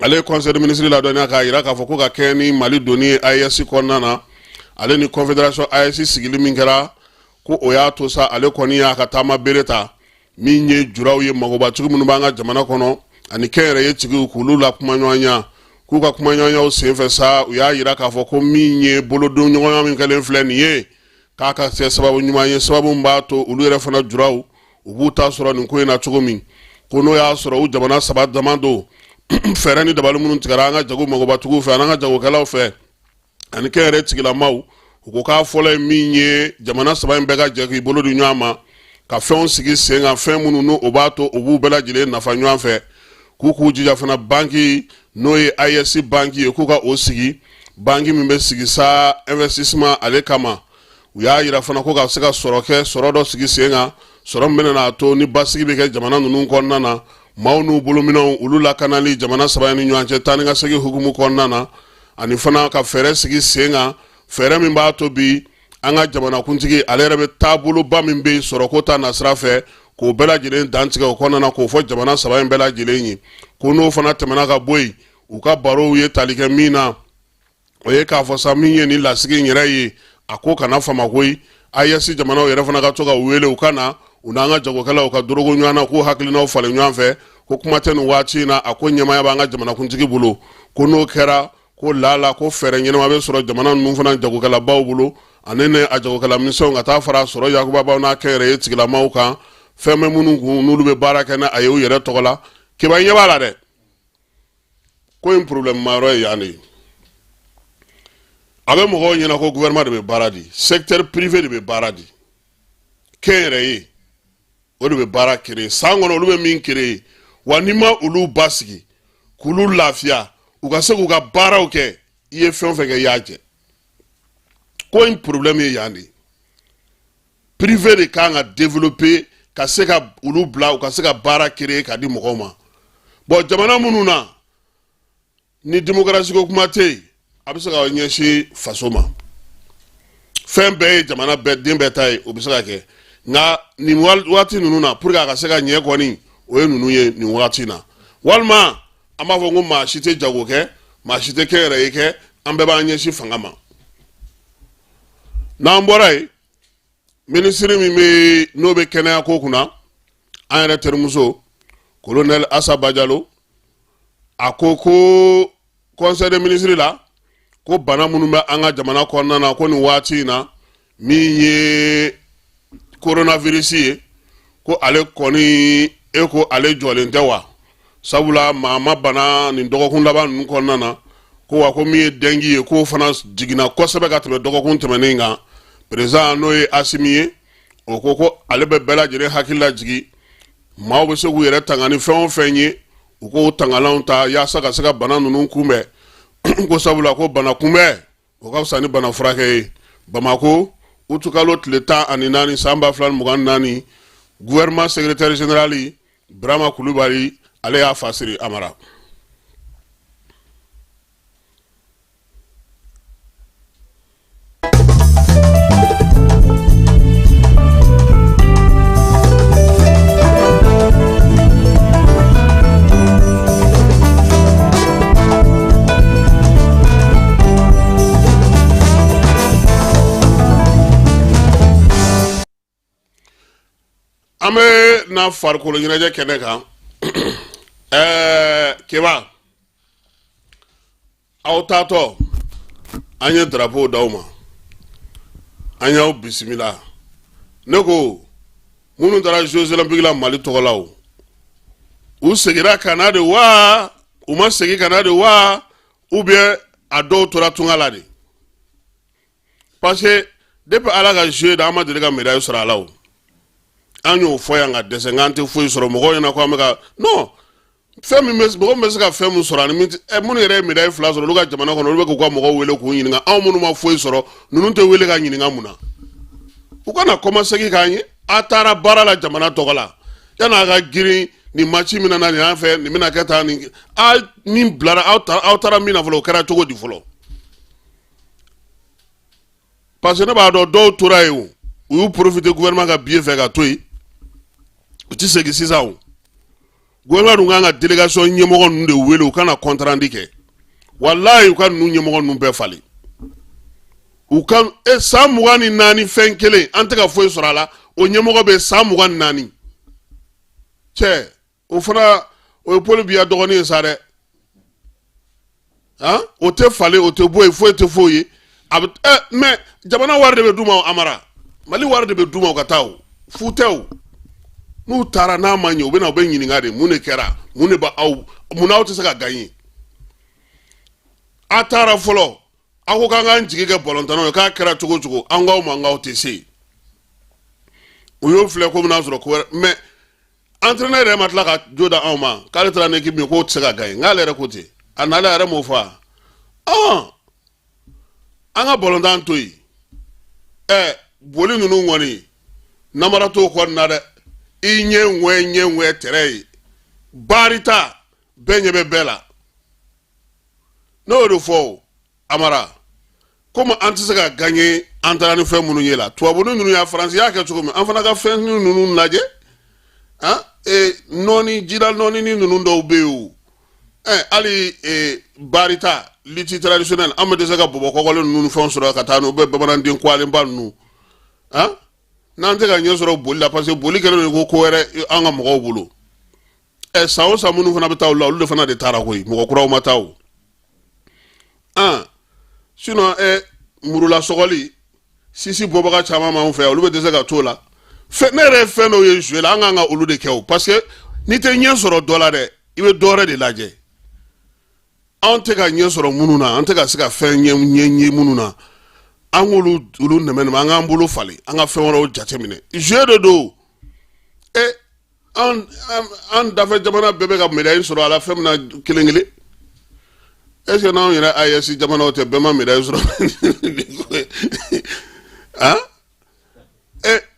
ale ye conseil des ministres ladɔnniya k'a jira k'a fɔ ko ka kɛɲɛ ni Mali donni ye AES kɔnɔna na, ale ni confédération AES sigili min kɛra, ko o y'a to sa, ale kɔni y'a ka taama bere ta min ye juraw ye, magobatigi minnu b'an ka jamana kɔnɔ ani kɛnyɛrɛye tigiw, k'olu la kumaɲɔgɔnya. K'u ka kumaɲɔgɔnyaw senfɛ sa, u y'a jira k'a fɔ ko min ye bolodonɲɔgɔnya min kɛlen filɛ nin ye, k'a ka kɛ sababu ɲuman ye, sababu min b'a to olu yɛrɛ fana juraw, u b'u ta sɔrɔ nin ko in na cogo min. Ko n'o y'a sɔrɔ u jamana saba dama don, fɛɛrɛ ni dabali minnu tigɛra an ka jago magobatigiw fɛ ani an ka jagokɛlaw fɛ ani kɛnyɛrɛ tigilamaw, u ko k'a fɔlɔ ye min ye, jamana saba in bɛɛ ka jɛ k'i bolo di ɲɔgɔn ma ka fɛnw sigi sen kan, fɛn minnu n'o o b'a to u b'u bɛɛ lajɛlen nafa ɲɔgɔn fɛ. K'u k'u jija fana banki n'o ye AES banki ye, k'u ka o sigi, banki min bɛ sigi sa investissement ale kama. U y'a yira fana ko ka se ka sɔrɔ kɛ, sɔrɔ dɔ sigi sen kan, sɔrɔ min bɛna n'a to ni basigi bɛ kɛ jamana ninnu kɔnɔna na, maaw n'u bolominɛnw olu lakanali jamana saba in ni ɲɔgɔn cɛ taa ni ka segin hukumu kɔnɔna na, ani fana ka fɛɛrɛ sigi sen kan, fɛɛrɛ min b'a to bi an ka jamanakuntigi ale yɛrɛ bɛ taaboloba min bɛ yen sɔrɔko ta nasira fɛ, k'o bɛɛ lajɛlen dantigɛ o kɔnɔna na, k'o fɔ jamana saba in bɛɛ lajɛlen ye. Ko n'o fana tɛmɛna ka bɔ yen, u ka barow ye tali kɛ min na, o ye k'a fɔ sa min ye nin lasigi in yɛrɛ ye, a ko kana fama koyi, AES jamanaw yɛrɛ fana ka to ka wele, u ka na u n'an ka jagokɛlaw ka dorogo ɲɔgɔn na, k'u hakilinaw falen ɲɔgɔn fɛ. Ko kuma tɛ nin waati in na, a ko ɲɛmaaya b'an ka jamanakuntigi bolo. Ko n'o kɛra, ko lala ko fɛɛrɛ ɲɛnama bɛ sɔrɔ jamana ninnu fana jagokɛlabaw bolo, ani ne a jagokɛla misɛnw, ka taa fara sɔrɔ yakubabaw n'a kɛnyɛrɛye tigilamaw kan, fɛn bɛ minnu kun n'olu bɛ baara kɛ n'a ye u yɛrɛ tɔgɔ la. Keba, ɲɛ b'a la dɛ, ko in problème ma yɔrɔ ye yan de ye. A bɛ mɔgɔw ɲɛna ko gouvernement de bɛ baara di, secteur privé de bɛ baara di, kɛnyɛrɛye o de bɛ baara créer san kɔnɔ, olu bɛ min créer. Wa n'i ma olu basigi k'olu lafiya, u ka se k'u ka baaraw kɛ, i ye fɛn o fɛn kɛ, i y'a jɛ. Ko in problème ye yan de ye. Privé de kan ka développer ka se ka olu bila u ka se ka baara créer ka di mɔgɔw ma. Bon, jamana minnu na ni démocratie ko kuma tɛ yen, a bɛ se ka ɲɛsin faso ma, fɛn bɛɛ ye jamana bɛɛ den bɛɛ ta ye, o bɛ se ka kɛ. Nka nin waati ninnu na, pour que a ka se ka ɲɛ kɔni, o ye ninnu ye nin waati na. Walima an b'a fɔ ko maa si tɛ jago kɛ, maa si tɛ kɛnyɛrɛye kɛ, an bɛɛ b'an ɲɛsin fanga ma. N'an bɔra yen, minisiri min bɛ n'o bɛ kɛnɛya ko kunna, an yɛrɛ terimuso colonel Asa Bajalo, a ko ko conseil des ministres la, ko bana minnu bɛ an ka jamana kɔnɔna na, ko nin waati in na, min ye coronavirus ye, ko ale kɔni e ko ale jɔlen tɛ wa, sabula maa ma bana nin dɔgɔkun laban ninnu kɔnɔna na. Ko wa ko min ye dengue ye, k'o fana jiginna kosɛbɛ ka tɛmɛ dɔgɔkun tɛmɛnen kan. Président n'o ye Asimi ye, o ko ko ale bɛ bɛɛ lajɛlen hakili lajigin, maaw bɛ se k'u yɛrɛ tanga ni fɛn o fɛn ye, u k'o tangalanw ta yaasa ka se ka bana ninnu kunbɛn. Ko sabula ko bana kunbɛn, o ka fisa ni bana furakɛ ye. Bamako, utukalo tile 14 san 2024, gouvernement secrétaire général Burama Kulubali, ale y'a fasiri. Amara. An bɛ na farikolo ɲɛnajɛ kɛnɛ kan. Keba, aw taatɔ, an ye drapeau d'aw ma, an y'aw bisimila. Ne ko minnu taara Jeux olympiques la Mali tɔgɔ la, o u seginna ka na de wa, u ma segin ka na de wa, ou bien a dɔw tora tunga la de? Parce que depuis Ala ka jeu da, an ma deli ka médaille sɔrɔ a la. O an y'o fɔ yan ka dɛsɛ, k'an tɛ foyi sɔrɔ. Mɔgɔw ɲɛna ko an bɛ ka non, fɛn min bɛ mɔgɔ min bɛ se ka fɛn min sɔrɔ, ani min tɛ minnu yɛrɛ ye médaille 2 sɔrɔ olu ka jamana kɔnɔ, olu bɛ k'u ka mɔgɔw wele k'u ɲininka. Anw minnu ma foyi sɔrɔ, ninnu tɛ wele ka ɲininka mun na? U kana kɔmasegin k'an ye. A taara baara la jamana tɔgɔ la, yan'a ka girin nin match min na nin y'an fɛ, nin bɛna kɛ tan, nin a min bilara aw taara min na fɔlɔ, o kɛra cogo di fɔlɔ? Parce que ne b'a dɔn dɔw tora yen, o u y'u profiter gouvernement ka billet fɛ ka to yen, u ti segin sisan. O gouvernement dun kan ka délégation ɲɛmɔgɔ ninnu de wele, u ka na compte rendu kɛ. Walayi, u ka ninnu ɲɛmɔgɔ ninnu bɛɛ falen. U ka e san 24 fɛn kelen, an tɛ ka foyi sɔrɔ a la. O ɲɛmɔgɔ bɛ san 24 cɛ, o fana o ye Paul Biya dɔgɔnin ye sa dɛ. Han, o tɛ falen, o tɛ bɔ yen, foyi tɛ foyi ye. A bɛ ɛ mais jamana wari de bɛ d'u ma. Amara, Mali wari de bɛ d'u ma u ka taa. O fu tɛ. O n'u taara n'a ma ɲɛ, u bɛ na, u bɛ ɲininka de mun de kɛra, mun de b'aw, mun n'aw tɛ se ka gagner. A taara fɔlɔ, aw ko k'an k'an jigi kɛ balontannaw ye, k'a kɛra cogo o cogo, an k'aw ma, an k'aw tɛ se. U y'o filɛ ko bɛna sɔrɔ ko wɛrɛ, mais Entraîneur yɛrɛ ma tila ka jo da anw ma k'ale taara ni équipe min ye k'o tɛ se ka gagner. N'ale yɛrɛ ko ten, a nalen, a yɛrɛ m'o fɔ wa? An ka balontan to yen. Boli ninnu kɔni, namara t'o kɔni na dɛ. I ɲɛ ŋwɛ ɲɛ ŋwɛ tɛrɛ ye baarita bɛɛ ɲɛ bɛ bɛɛ la. Ne y'o de fɔ o, Amara, komi an tɛ se ka gagner, an taara ni fɛn minnu ye la, tubabu ninnu y'a, Faransi y'a kɛ cogo min, an fana ka fɛn ninnu lajɛ. Han, nɔɔni jila nɔɔni ni ninnu dɔw bɛ yen o. Hali baarita, lutte traditionnelle, an bɛ dɛsɛ ka bɔbɔ kɔkɔlen ninnu ni fɛnw sɔrɔ ka taa n'u bɛ bamananden kuwalenba ninnu. Han, n'an tɛ ka ɲɛ sɔrɔ boli la, parce que boli kɛlen don ko wɛrɛ an ka mɔgɔw bolo. San o san, minnu fana bɛ taa olu la, olu de fana de taara koyi, mɔgɔ kuraw ma taa o. Han, sinon murula sɔgɔli sisi bɔbaga caman b'anw fɛ yan, olu bɛ dɛsɛ ka t'o la. Fɛn ne yɛrɛ ye fɛn dɔw ye jouer la, an kan ka olu de kɛ o, parce que n'i tɛ ɲɛ sɔrɔ dɔ la dɛ, i bɛ dɔ wɛrɛ de lajɛ. Anw tɛ ka ɲɛ sɔrɔ minnu na, an tɛ ka se ka fɛn ɲɛ ɲɛ ye minnu na, an k'olu olu nɛmɛ nɛmɛ, an k'an bolo falen, an ka fɛn wɛrɛw jateminɛ. Jeu de don. An dafɛ jamana bɛɛ bɛ ka médaille sɔrɔ a la fɛn min na kelen kelen, est ce que n'anw yɛrɛ AES jamanaw tɛ, bɛɛ ma médaille sɔrɔ? Han,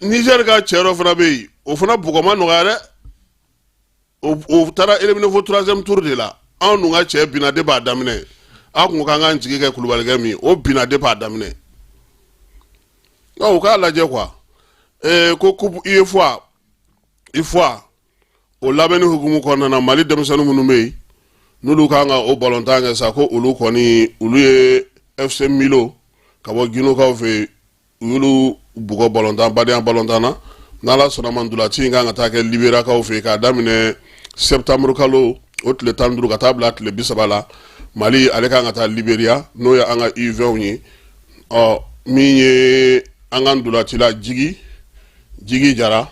Niger ka cɛ dɔ fana bɛ yen, o fana bugɔ ma nɔgɔya dɛ. O taara éliminer fo troisième tour de la. Anw dun ka cɛ binna de b'a daminɛ. Aw kun ko k'an k'an jigi kɛ kulubalikɛ min ye, o binna de b'a daminɛ. U k'a lajɛ quoi. Ko coupe UFOA, UFOA o labɛnni hukumu kɔnɔna na, Mali denmisɛnnin minnu bɛ yen n'olu kan ka o balontan kɛ sa, ko olu kɔni, olu ye FC Milo ka bɔ Guinée-kaw fɛ yen, u y'olu bugɔ balontan, badenya balontan na. N'Ala sɔnna ma, ntolaci in kan ka taa kɛ Liberiakaw fɛ yen k'a daminɛ septembre kalo o tile 15 ka taa bila tile 30 la. Mali ale kan ka taa Liberia, n'o ye an ka U20 ye. Ɔ, min ye an ka ntolacila Jigi Jara,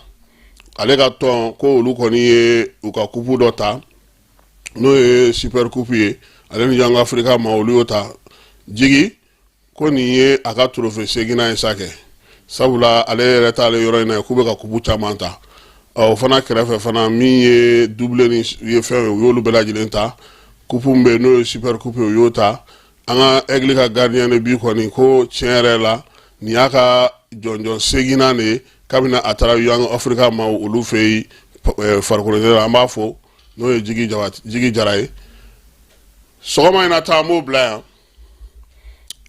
ale ka tɔn ko olu kɔni ye u ka kupu dɔ ta, n'o ye super coupe ye, ale ni Young Africa ma, olu y'o ta. Jigi ko nin ye a ka trophée seginna ye sa kɛ, sabula ale yɛrɛ t'ale yɔrɔ in na, k'u bɛ ka kupu caman ta. O fana kɛrɛfɛ fana, min ye doublé ni ye fɛn ye, u y'olu bɛɛ lajɛlen ta. Kupu min bɛ yen n'o ye super coupe ye, u y'o ta. An ka Aigle ka gardien de but kɔni ko tiɲɛ yɛrɛ la, nin y'a ka jɔnjɔn seginna de ye kabini a taara Young Africa ma olu fɛ yen farikolo la. An b'a fɔ, n'o ye Jigi Jara ye. Sɔgɔma in na ta, an b'o bila yan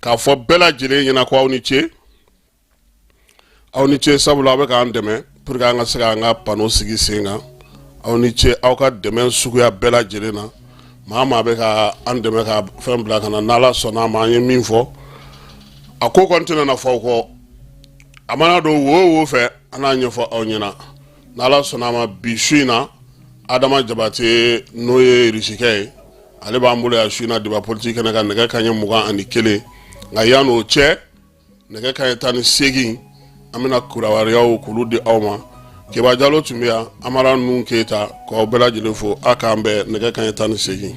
k'a fɔ bɛɛ lajɛlen ɲɛna ko aw ni ce, aw ni ce, sabula aw bɛ k'an dɛmɛ pour que an ka se k'an ka panneau sigi sen kan. Aw ni ce aw ka dɛmɛ suguya bɛɛ lajɛlen na. Maa maa bɛ ka an dɛmɛ ka fɛn bila ka na, n'Ala sɔnna a ma, an ye min fɔ, a ko kɔni tɛna na fɔ aw kɔ. A mana don wo o wo fɛ, an n'a ɲɛfɔ aw ɲɛna. N'Ala sɔnna a ma, bi su in na, Adama Jabate, n'o ye Irisikɛ ye, ale b'an bolo yan su in na débat politique kɛnɛ kan, nɛgɛ kanɲɛ 21. Nka yan'o cɛ, nɛgɛ kanɲɛ 18, an bɛna kibaruyaw k'olu di aw ma. Keba Jalo tun bɛ yan, Amara Nun Keyita, k'aw bɛɛ lajɛlen fo. A k'an bɛn nɛgɛ kanɲɛ 18.